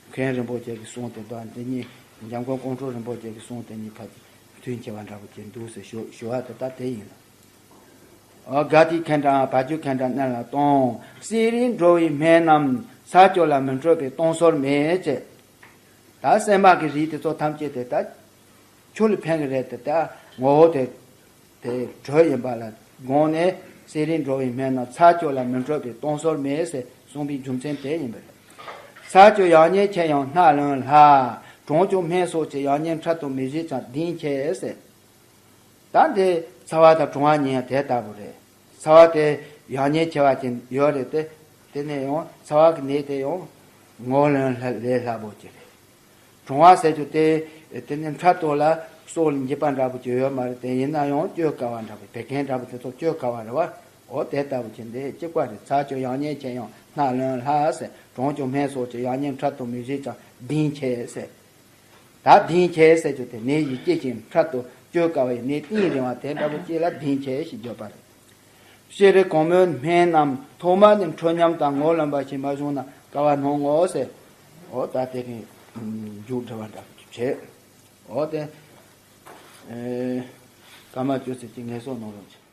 མཁན་རིན་པོ་ཆེ་གི་གསུང་དེ་དང་འདི་གཉིས་འཇམ་མགོན་ཀོང་སྤྲུལ་རིན་པོ་ཆེ་གི་གསུང་དེ་གཉིས་ཕར་མཐུན་ཆེ་བ་འདྲ་པོ་ཅིག་འདུག་ཟེར་ཞུ་ཞུ་བ་དེ་ད་དེ་ཡིན་ལ། ཨ་དགའ་སྡིག་ཁེ་འདྲའམ་བ་ཅོའི་ཁེ་འདྲ་གནད་ལ་གཏོང་། བསེ་རུའི་འགྲོ་བའི་སྨན་རྣམས་ས་ཆུ་ལ་མི་འཕྲོད་པས་གཏོང་སྲོལ་མེད་ཅེས། ད་སྲན་མ་གི་རིགས་དེ་ཚོ་ཐམས་ཅད་དེ་ད་ཆུ་ལ་ཕན་གི་རེད་དེ། ད་ངོ་བོ་དེ་དེ་དྲོད་ཡིན་པ་ལ་དགོངས་ནས་བསེ་རུའི་འགྲོ་བའི་སྨན་རྣམས་ས་ཆུ་ལ་མི་འཕྲོད་པས་གཏོང་སྲོལ་མེད་ཟེར་གསུངས་པའི་རྒྱུ་མཚན་དེ་ཡིན་པ་རེད། ས་ཆུ་ཡང་ཉེ་ཆེ་ཡང་སྣ་ལོན་སླ། གྲང་ཆུ་སྨན་སོགས་ཀྱི་ཡང་ཉེ་འཕྲལ་དུ་མི་བཞེད་ཀྱང་གདེང་ཆེ་ཟེར། ད་འདི་ཚ་བ་དང་གྲང་བ་གཉིས་ཡང་དེ་ལྟ་བུ་རེད། ཚ་བ་དེ་ཡང་ཉེ་ཆེ་བ་ཅན་ཡོད་རེད་དེ། དེ་ནས་ཡང་ཚ་བ་གི་ནད་དེ་ཡང་ངོ་ལོན་ལས་སླ་པོ་ཅིག་རེད། གྲང་བ་ཟེར་རྒྱུ་དེ་དེ་ནས་འཕྲལ་དུ་ལ་སྲོག་ལ་འཇིགས་པ་འདྲ་པོ་ཅིག་ཡོད་མ་རེད་དེ། ཡིན་ན་ཡང་སྐྱོབ་དཀའ་བ་འདྲ་པོ། བད་ཀན་འདྲ་པོ་དེ་ཚོ་སྐྱོབ་དཀའ་བ་རེད་བ། འོ་དེ་ལྟ་བུ་ཅིག་འདི་གཅིག་པ་རེད། ཚ་ཆུ་ཡང་ཉེ་ཆེ་ཡང་སྣ་ལོན་སླ་ཟེར། གྲང་ཆུ་སྨན་སོགས་ཀྱི་ཡང་ཉེ་འཕྲལ་དུ་མི་བཞེད་ཀྱང་གདེང་ཆེ་ཟེར། ད་གདེང་ཆེ་ཟེར་རྒྱུ་དེ་ནད་ཡིད་སྐྱེད་ཅིང་འཕྲལ་དུ་བཅོས་དཀའ་བའི་ནད་གཏིང་རིང་བ་དེ་འདྲ་པོ་ཅིག་ལ་གདེང་ཆེ་ཞེས་བརྗོད་པ་རེད། བསེ་རུ་གོང་མོའི་སྨན་རྣམས་ཐོག་མ་ནས་འཕྲོད་སྙོམས་དང་ངོ་ལོན་པ་ཞིག་མ་བྱུང་ན་དཀའ་བ་སྣང་ངོ་ཟེར། འོ་ད་དེ་གི་མཇུག་འབྲི་བ་འདྲ་བྱེད། འོ་དེ་ཨེ་སྐར་མ་བཅུ་ཙམ་གྱི་ངལ་གསོ་གནང་རོགས་བྱེད།